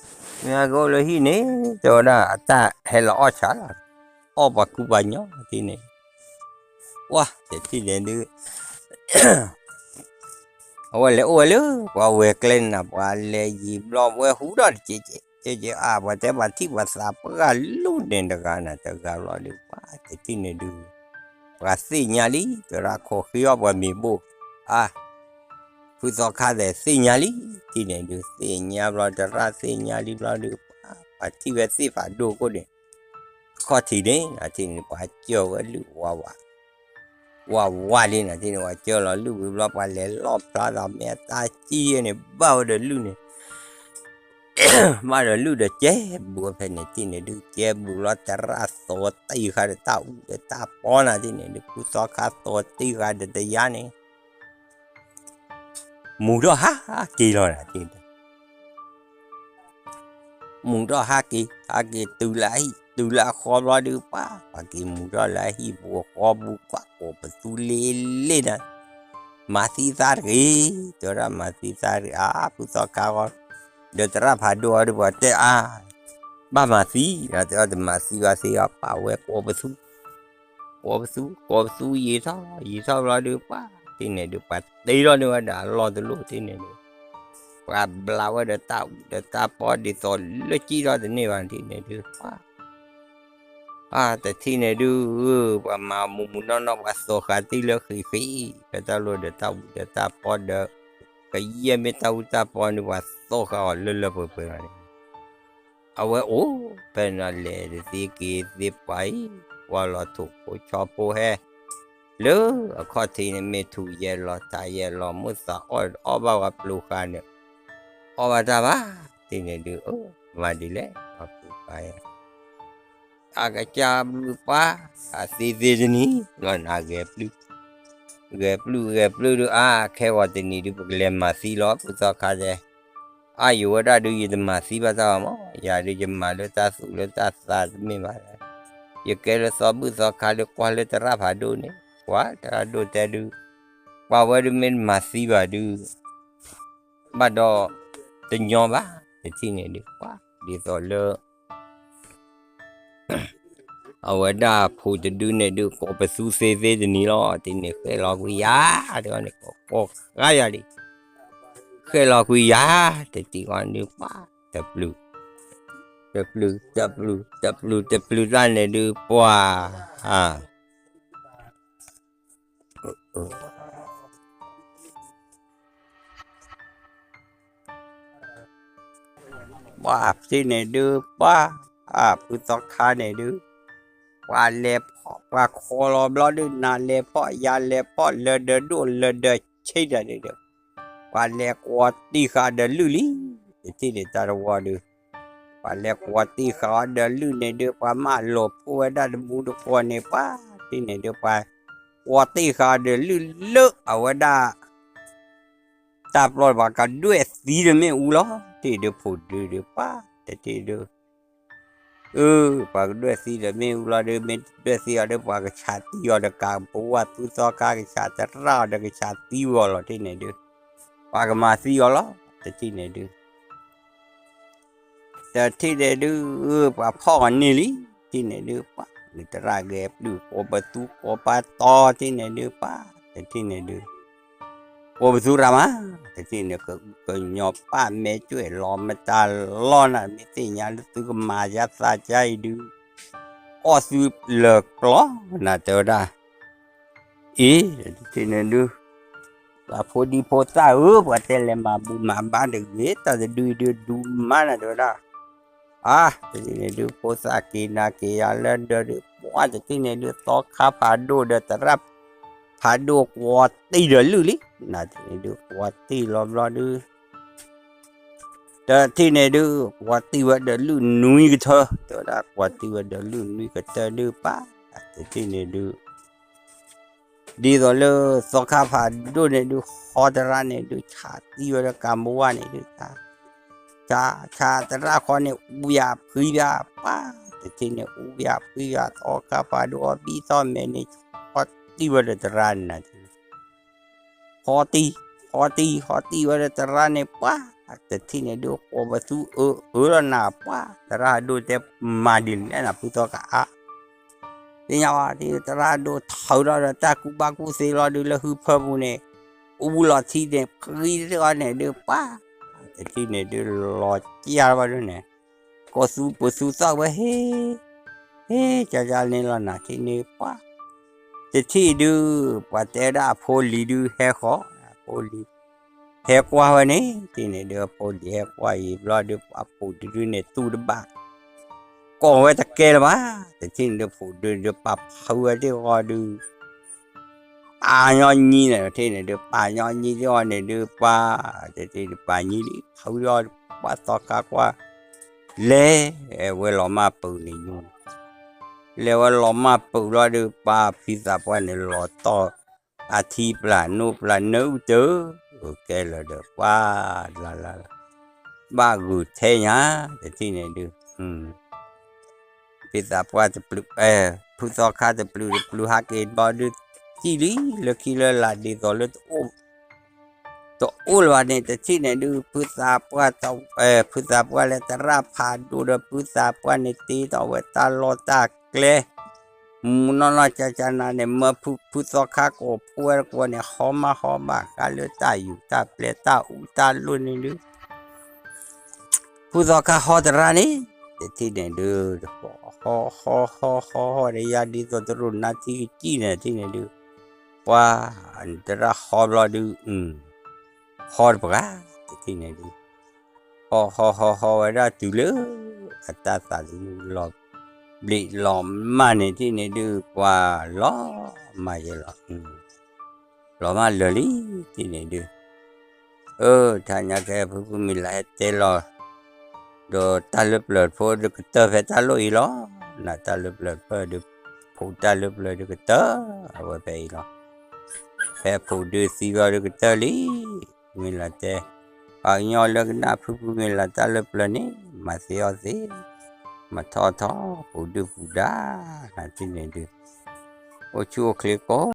မ့ၢ်ဟဲက့ၤအိၣ်လၢဟံၣ်န့ၣ် တဲဝဲဒၣ်အတၢ်ဟဲလီၤအီၣ်ဆၣ်လီၤ, အီၣ်ပှၤကူပှၤညီတထံၣ်န့ၣ်, ပှၤတထံၣ်န့ၣ်ဒုး အဝဲလဲၤအိၣ်ဝဲလၢ ပှၤဝဲၤကျဲန့ၣ်နၤ ပှၤလဲၤယံာ်ဘျီ ဝဲဟူထီၣ်တကဲးကဲးကဲးကဲး အါ ပှၤတဲပှၤထံၣ်ပှၤသးပှၢ်လူၢ်န့ၣ်တဂၤနၤ တဂၤဘျီဒုး ပှၤတထံၣ်န့ၣ်ဒုး ပှၤသ့ၣ်ညါလံ တဲဝဲဒၣ်ခိးဃ့အီၣ်ပှၤမ့ၤဘိၣ်, အါ ဖုသီခါသဲးသ့ၣ်ညါလံ တထံၣ်န့ၣ်ဒုး သ့ၣ်ညါဘျီ တရၣ်သ့ၣ်ညါလံဘျီဒုး ပှၤ ပှၤထံၣ်ဝဲသ့ၣ်ဖးဒိၣ်ခိၣ်န့ၣ် အခီၣ်ထံးန့ၣ် နထံၣ်န့ၣ် ပှၤကၢၢ်ဝဲလုၢ်ဝးဝး ဝးဝးလံ နထံၣ်န့ၣ် ပှၤကၢၢ်လီၤလုၢ်ဝံၤဘျီ ပှၤလဲၤလီၣ်ဖျါသး မ့ၢ်အတၢ်ကံၣ်ယဲန့ၣ် ဘၣ်ဝဲဒီးလုၢ်န့ၣ် ဘၣ်ဒီးလုၢ်ဒီးကဲဘူးဝဲဖဲန့ၣ် တထံၣ်န့ၣ်ဒုး ကဲဘူးလီၤ တရၣ်သီတံၢ်ဃာ်ဒီးတၢ်အူဒီးတၢ်ပီနၤ တထံၣ်န့ၣ်ဒုး ဖုသီခါသီတံၢ်ဃာ်ဒီးတယါန့ၣ် မူၤထီၣ်ဟးက့ၤလီၤနၤ တထံၣ်န့ၣ် မူၤထီၣ်ဟးက့ၤ ဟးက့ၤတုၤလၢအဟံၣ် တုၤလၢအဃီဘျီဒုး ပှၤ ပှၤက့ၤမူၤထီၣ်လၢအဟံၣ်ပူၤအဃီပူၤ ပှၤကိးပသူလ့လ့နၤ မၤသံသးတဂ့ၤ တဲဝဲဒၣ်မၤသံသးတဂ့ၤ အါ ဖုသီခါဃီ ဒီးတရၣ်ဖးဒိၣ်အီၤဒုး ပှၤတဲအါ ဘၣ်မၤသံ တဲအီၤတမၤသံဘၣ်သ့အီၤ ပာ်ဝဲကိးပသူ ကိးပသူ ကိးပသူယံာ်ထီၣ် ယံာ်ထီၣ်ဘျီဒုး ပှၤ တထံၣ်န့ၣ်ဒုး ပှၤတ့ထီၣ်န့ၢ်ဝဲဒၣ်အလီၢ်တလီၢ် တထံၣ်န့ၣ်ဒုး ပှၤဘျးဝဲဒီးတၢ်အူဒီးတၢ်ပီဒ်သိးလၢကံၣ်ထီၣ်တန့ၢ်ဘၣ် တထံၣ်န့ၣ်ဒုး ပှၤ အါ တထံၣ်န့ၣ်ဒုး ပှၤမၤမူးမူးနီၢ်နီၢ် ပှၤသိးဃာ်တံၢ်လၢဃံးဃံး ဖဲတၢ်လိၣ်ဒီးတၢ်အူဒီးတၢ်ပီဒီး ကယဲၢ်မ့ၢ်တၢ်အူတၢ်ပီန့ၣ် ပှၤသိးဃာ်အီၤလၢလၢပှဲၤပှဲၤလီၤန့ၣ် အဝဲအိၣ်ဖဲန့ၣ်လဲၤတသ့က့ၤသ့ပှၤအံၤ ပှၤလီၤထိၣ်ဖိဆီဖိဟဲ လၢအခီၣ်ထံးန့ၣ် မ့ၢ်ထူးယဲၢ်လီၤထးယဲၢ်လီၤ မုၢ်သးအီၣ်အီၣ်ဘၣ်ဝဲပျိၤဃာ်န့ၣ် အီၣ်ဘၣ်တၢ်ဘၣ် တထံၣ်န့ၣ်ဒုး အၢ မၤဒ်လဲၣ် ပှၤပျိၤဃာ် အကစၢ်ဘျုးပှၤ အသံသ့တနံၤလီၤနၤ ဂဲၤပျုၢ် ဂဲၤပျုၢ်ဂဲၤပျုၢ်ဒုး အါ ခဲဂီၤတနံၤဒုး ပကလဲၤမၤသံလီၤ ဖုသီခါတဲ အါ ယဝဲဒၣ်ဒုး ယတမၤသံဘၣ်တၢ်ဘၣ်မး ယၤဒုး ယမၤလၢတၢ်သူၣ်လၢတၢ်သးတမ့ၢ်ဘၣ် ယကဲလၢသီဘူၣ်သီခါဒုး ကွၢ်လၢတရၣ်ဖးဒိၣ်န့ၣ် ကွၢ်တရၣ်ဒိၣ်တဲဒုး ပှၤဝဲဒုးမ့ၢ်တမၤသံဘၣ်ဒုး ဘၣ်ဒီး တညီဘၣ် တထံၣ်န့ၣ်ဒုး ပှၤ ဒ်သိးလၢ အဝဲဒၣ်ဖိတဒုန့ၣ်ဒုး ကိးပသူသ့သ့တနံၤလီၤ တထံၣ်န့ၣ် ဃဲလီၤကွံာ်ယၤ တဂီၢ်န့ၣ် ကိးဃါယၤလံ ဃဲလီၤကွံာ်ယၤ တထံၣ်ဃီန့ၣ် ပှၤ တပျုး တပျုး တပျုး တပျုး တပျုးတၢ်န့ၣ်ဒုး ပှၤ ပှၤတထံၣ်န့ၣ်ဒုး ပှၤ အဖုသီခါန့ၣ်ဒုး ပှၤလဲၤဖီၣ် ပှၤခိးလီၤဘျီဒုး နၤလဲၤဖီၣ် ယၤလဲၤဖီၣ် လၢဒၢးဒိၣ်လၢဒၢးဆံးတၢ်န့ၣ်ဒုး ပှၤလဲၤကွီၤတံၢ်ဃာ်ဒီးလုၢ်လံ တထံၣ်န့ၣ်တၢ်တဝီဒုး ပှၤလဲၤကွီၤတံၢ်ဃာ်အီၤဒီးလုၢ်န့ၣ်ဒုး ပှၤမၢလီၤဖိဝဲဒၣ်တမူတကိးန့ၣ် ပှၤတထံၣ်န့ၣ်ဒုး ပှၤကွီၤတံၢ်ဃာ်ဒီးလုၢ်လၢအဝဲဒၣ် တၢ်ပျီပှၤကဒွဲၣ်သံဒီးမ့ၣ်အူလီၤ တထံၣ်ဒုး ဖိဒုဒုး ပှၤတထံၣ်ဒုး အၢ ပှၤကဒွဲၣ်သံဒီးမ့ၣ်အူလီၤဒုး မ့ၢ်တဒွဲၣ်သံအီၤဒုး ပှၤကဆးသံအီၤဒီးကးပဝၢ် ဖုသီခါကဆးတရၣ်အီၤဒီးကဆးသံဝဲအီၤလီၤ တထံၣ်န့ၣ်ဒုး ပှၤကမၤသံအီၤလီၤ တထံၣ်န့ၣ်ဒုး တထံၣ်န့ၣ်ဒုး ပှၤဖီၣ်အီၤန့ၢ်လံ တထံၣ်န့ၣ်ဒုး ပှၤ နတရၣ်ဂဲၤပျုၢ် ကိးပသူကိးပှၤတီၤ တထံၣ်န့ၣ်ဒုး ပှၤ တထံၣ်န့ၣ်ဒုး ကိးပသူရၣ်မး တထံၣ်န့ၣ် ကအုကညီၤပာ်မဲာ်ကွဲးလီၤမတၤလီၤနၤ မ့ၢ်သ့ၣ်ညါလၢသုကမၤယါသးကါအံၤဒုး အီၣ်သုလၢာ်ကျီ နၤတဲဝဲဒၣ် အ့ တထံၣ်န့ၣ်ဒုး ပှၤဖိဒံဖိသၣ်ဧၢ ပှၤတဲလဲၤမၤဘူၣ်မၤဘါတဂ့ၤ တၢ်တဒုအံၤဒုးဒူမးနၤတဲဝဲဒၣ် အါ တထံၣ်န့ၣ်ဒုး ဖိသၣ်က့ၤနၤက့ၤယၤလၢဒၢးဒုး ပှၤတထံၣ်န့ၣ်ဒုး သီခါဖးဒိၣ်ဒီးတရၣ်ဖးဒိၣ်ကွီၤတံၢ်ဒီးလုၢ်လံ နၤတထံၣ်န့ၣ်ဒုး ကွီၤတံၢ်လီၤဘျီဒုး တထံၣ်န့ၣ်ဒုး ကွီၤတံၢ်ဝဲဒီးလုၢ်နွံကထၢ တဲဝဲဒၣ် ကွီၤတံၢ်ဝဲဒီးလုၢ်နွံကထၢဒုး ပှၤ တထံၣ်န့ၣ်ဒုး ဒ်သိးလၢသီခါဖးဒိၣ်န့ၣ်ဒုး ဃီတရၣ်န့ၣ်ဒုး ဆးသံဝဲဒီးကၤမဝၣ်န့ၣ်ဒုး ဆး ဆးတရၣ်ဃီန့ၣ် အူယၤဖှံယၤ ပှၤ တထံၣ်န့ၣ် အူယၤဖှံယၤ သီခါဖးဒိၣ်အီၤဘံသီၣ်မဲာ်န့ၣ် ဃီတံၢ်ဝဲဒီးတရၣ်န့ၣ် ဃီတံၢ် ဃ ဟီတံၢ်ဟီတံၢ်ဝဲဒီးသရၣ်န့ၣ်ပှၢ်, တထံၣ်န့ၣ်ဒုး ဃီၤပသူအၢအၢလီၤနၤပှၢ်, သရၣ်ဒိၣ်တဲ မၤဒ်လဲၣ်နၤ ဖုသီခါအါ သ့ၣ်ညါဝဲ သရၣ်ဒိၣ်ထီၣ်ထီၣ်ဒီးတၢ်ကူၣ်ဘၣ်ကူၣ်သ့လီၤဒုး လၢဟုဖၢပူၤန့ၣ် အူလီၤထံန့ၣ် ဖှံတ့ၢ်အီၤန့ၣ်ဒုးပှၢ်, တထံၣ်န့ၣ်ဒုး လီၤကၢ်ဘၣ်ဒုးန့ၣ် ကိးသူပိာ်သူသီၣ်ဝဲဟ့ ဟ့ ကၠီကၠီန့ၣ်လီၤနၤထံၣ်န့ၣ်ပှၢ်, တထံၣ်ဒုး ပှၤတဲဒၣ်အဖိလံၤဒုးဟဲဃီၤ, အဖိလံၤ ဟဲကွၢ်ဝဲန့ၣ် တထံၣ်န့ၣ်ဒုး အဖိလံၤဟဲကွၢ်အံၤဘျီဒုး ပှၤဖုးဒုဒုန့ၣ် သူၣ်တဘၣ် ကိးဝဲတကဲလၢၤဘၣ်, တထံၣ်န့ၣ်ဒုး ဖုးဒုဒုး ပာ်ဖုးဝဲတ့ၢ်ဃီဒုး ပာ်ညီနံၤန့ၣ် တထံၣ်န့ၣ်ဒုး ပာ်ညီနံၤတ့ၢ်အီၤန့ၣ်ဒုး ပှၢ် တထံၣ်ဒုး ပာ်ညီနံၤလံ ဖုးဒီး ပှၤသီခါကွၢ် လဲၤဝဲလီၤမၢ်ပုးန့ၣ်ညိ လဲၤဝဲလီၤမၢ်ပုးလီၤဒုး ပှၢ်ဖံသးပှၢ်န့ၣ် လီၤတီၢ်အထံပျၢ်နိပျၢ် နၢအူတၢ် ကဲလၢာ်ဒီး ပှၢ်လၢ်လၢ်လၢ် ဘၣ်ဂုာ်ထဲညါ တထံၣ်န့ၣ်ဒုး ဖံသးပှၢ်တပျုး ဖုသီခါတပျုးတပျုး ဟးက့ၤဘျီဒုး စံၣ်လံ လၢခံလၢလာ်ဒ်သိးလၢ တအိၣ်လၢၤဘၣ်န့ၣ် တထံၣ်န့ၣ်ဒုး ဖုသးပှၢ် ဖုသးပှၢ်လၢသရၣ်ဖးဒိၣ်ဒီး ဖုသးပှၢ်န့ၣ် တ့ထီၣ်ဝဲတၢ်လီၢ်တၢ်ကျဲ မူနီၢ်နီၢ်ကၠၢ်ကၠၢ်နၤန့ၣ် မၢဖု ဖုသီခါကိးဖှိၣ်ဝဲတကွီၢ်န့ၣ် ဟီမးဟီဘၣ်ဃးလၢတၢ်ယူၤတၢ်ပျဲ တၢ်အူတၢ်လိၣ်န့ၣ်ဒုး ဖုသီခါဟီသရၣ်န့ၣ် တထံၣ်န့ၣ်ဒုး ဟီ ဟီ ဟီ ဟီ ဟီ ဟီဒီးယၤဒ်သိးတရူၢ်နါထံကစံၣ်န့ၣ် တထံၣ်န့ၣ်ဒုး ပှၢ် သရၣ်ဟီဘျီဒုး ဟီတပှၢ် တထံၣ်န့ၣ်ဒုး ဟီ ဟီ ဟီ ဟီဝဲဒၣ်တုၤလၢ အတၢ်သးသမူလီၤဘျံးလီၤမၢ်န့ၣ် တထံၣ်န့ၣ်ဒုး ပှၢ်လီၤမၢ်ယဲလီၤ လီၤမၢ်လၢာ်လံ တထံၣ်န့ၣ်ဒုး အၢ ထါညါကဲ ဖုဖုမံၤလၢ်ဟဲတဲလီၤ ဒီးတၢ်လၢပျၢၤဖိဒုးကတၢၢ်ဖဲတၢ်လိၣ်အံၤလီၤ. နတၢ်လၢပျၢၤဖၢဒုး ဖိတၢ်လၢပျၢၤဒုးကတၢၢ် အဝဲဖဲအံၤလီၤ. ဖဲဖိဒုးသံဘျီဒုးကတၢၢ်လံ. မ့ၢ်လၢတဲ ပှၤကညီလၢကနၣ်ဖုဖုမ့ၢ်လၢတၢ်လၢပျၢၤန့ၣ် မၤသ့အီၣ်သ့, မၤထီၣ်ထီၣ် ပူၤဒုၣ်ပူၤဒါ နၤတထံၣ်န့ၣ်ဒုး အိၣ်ဆူၣ်အိၣ်ချ့ကိး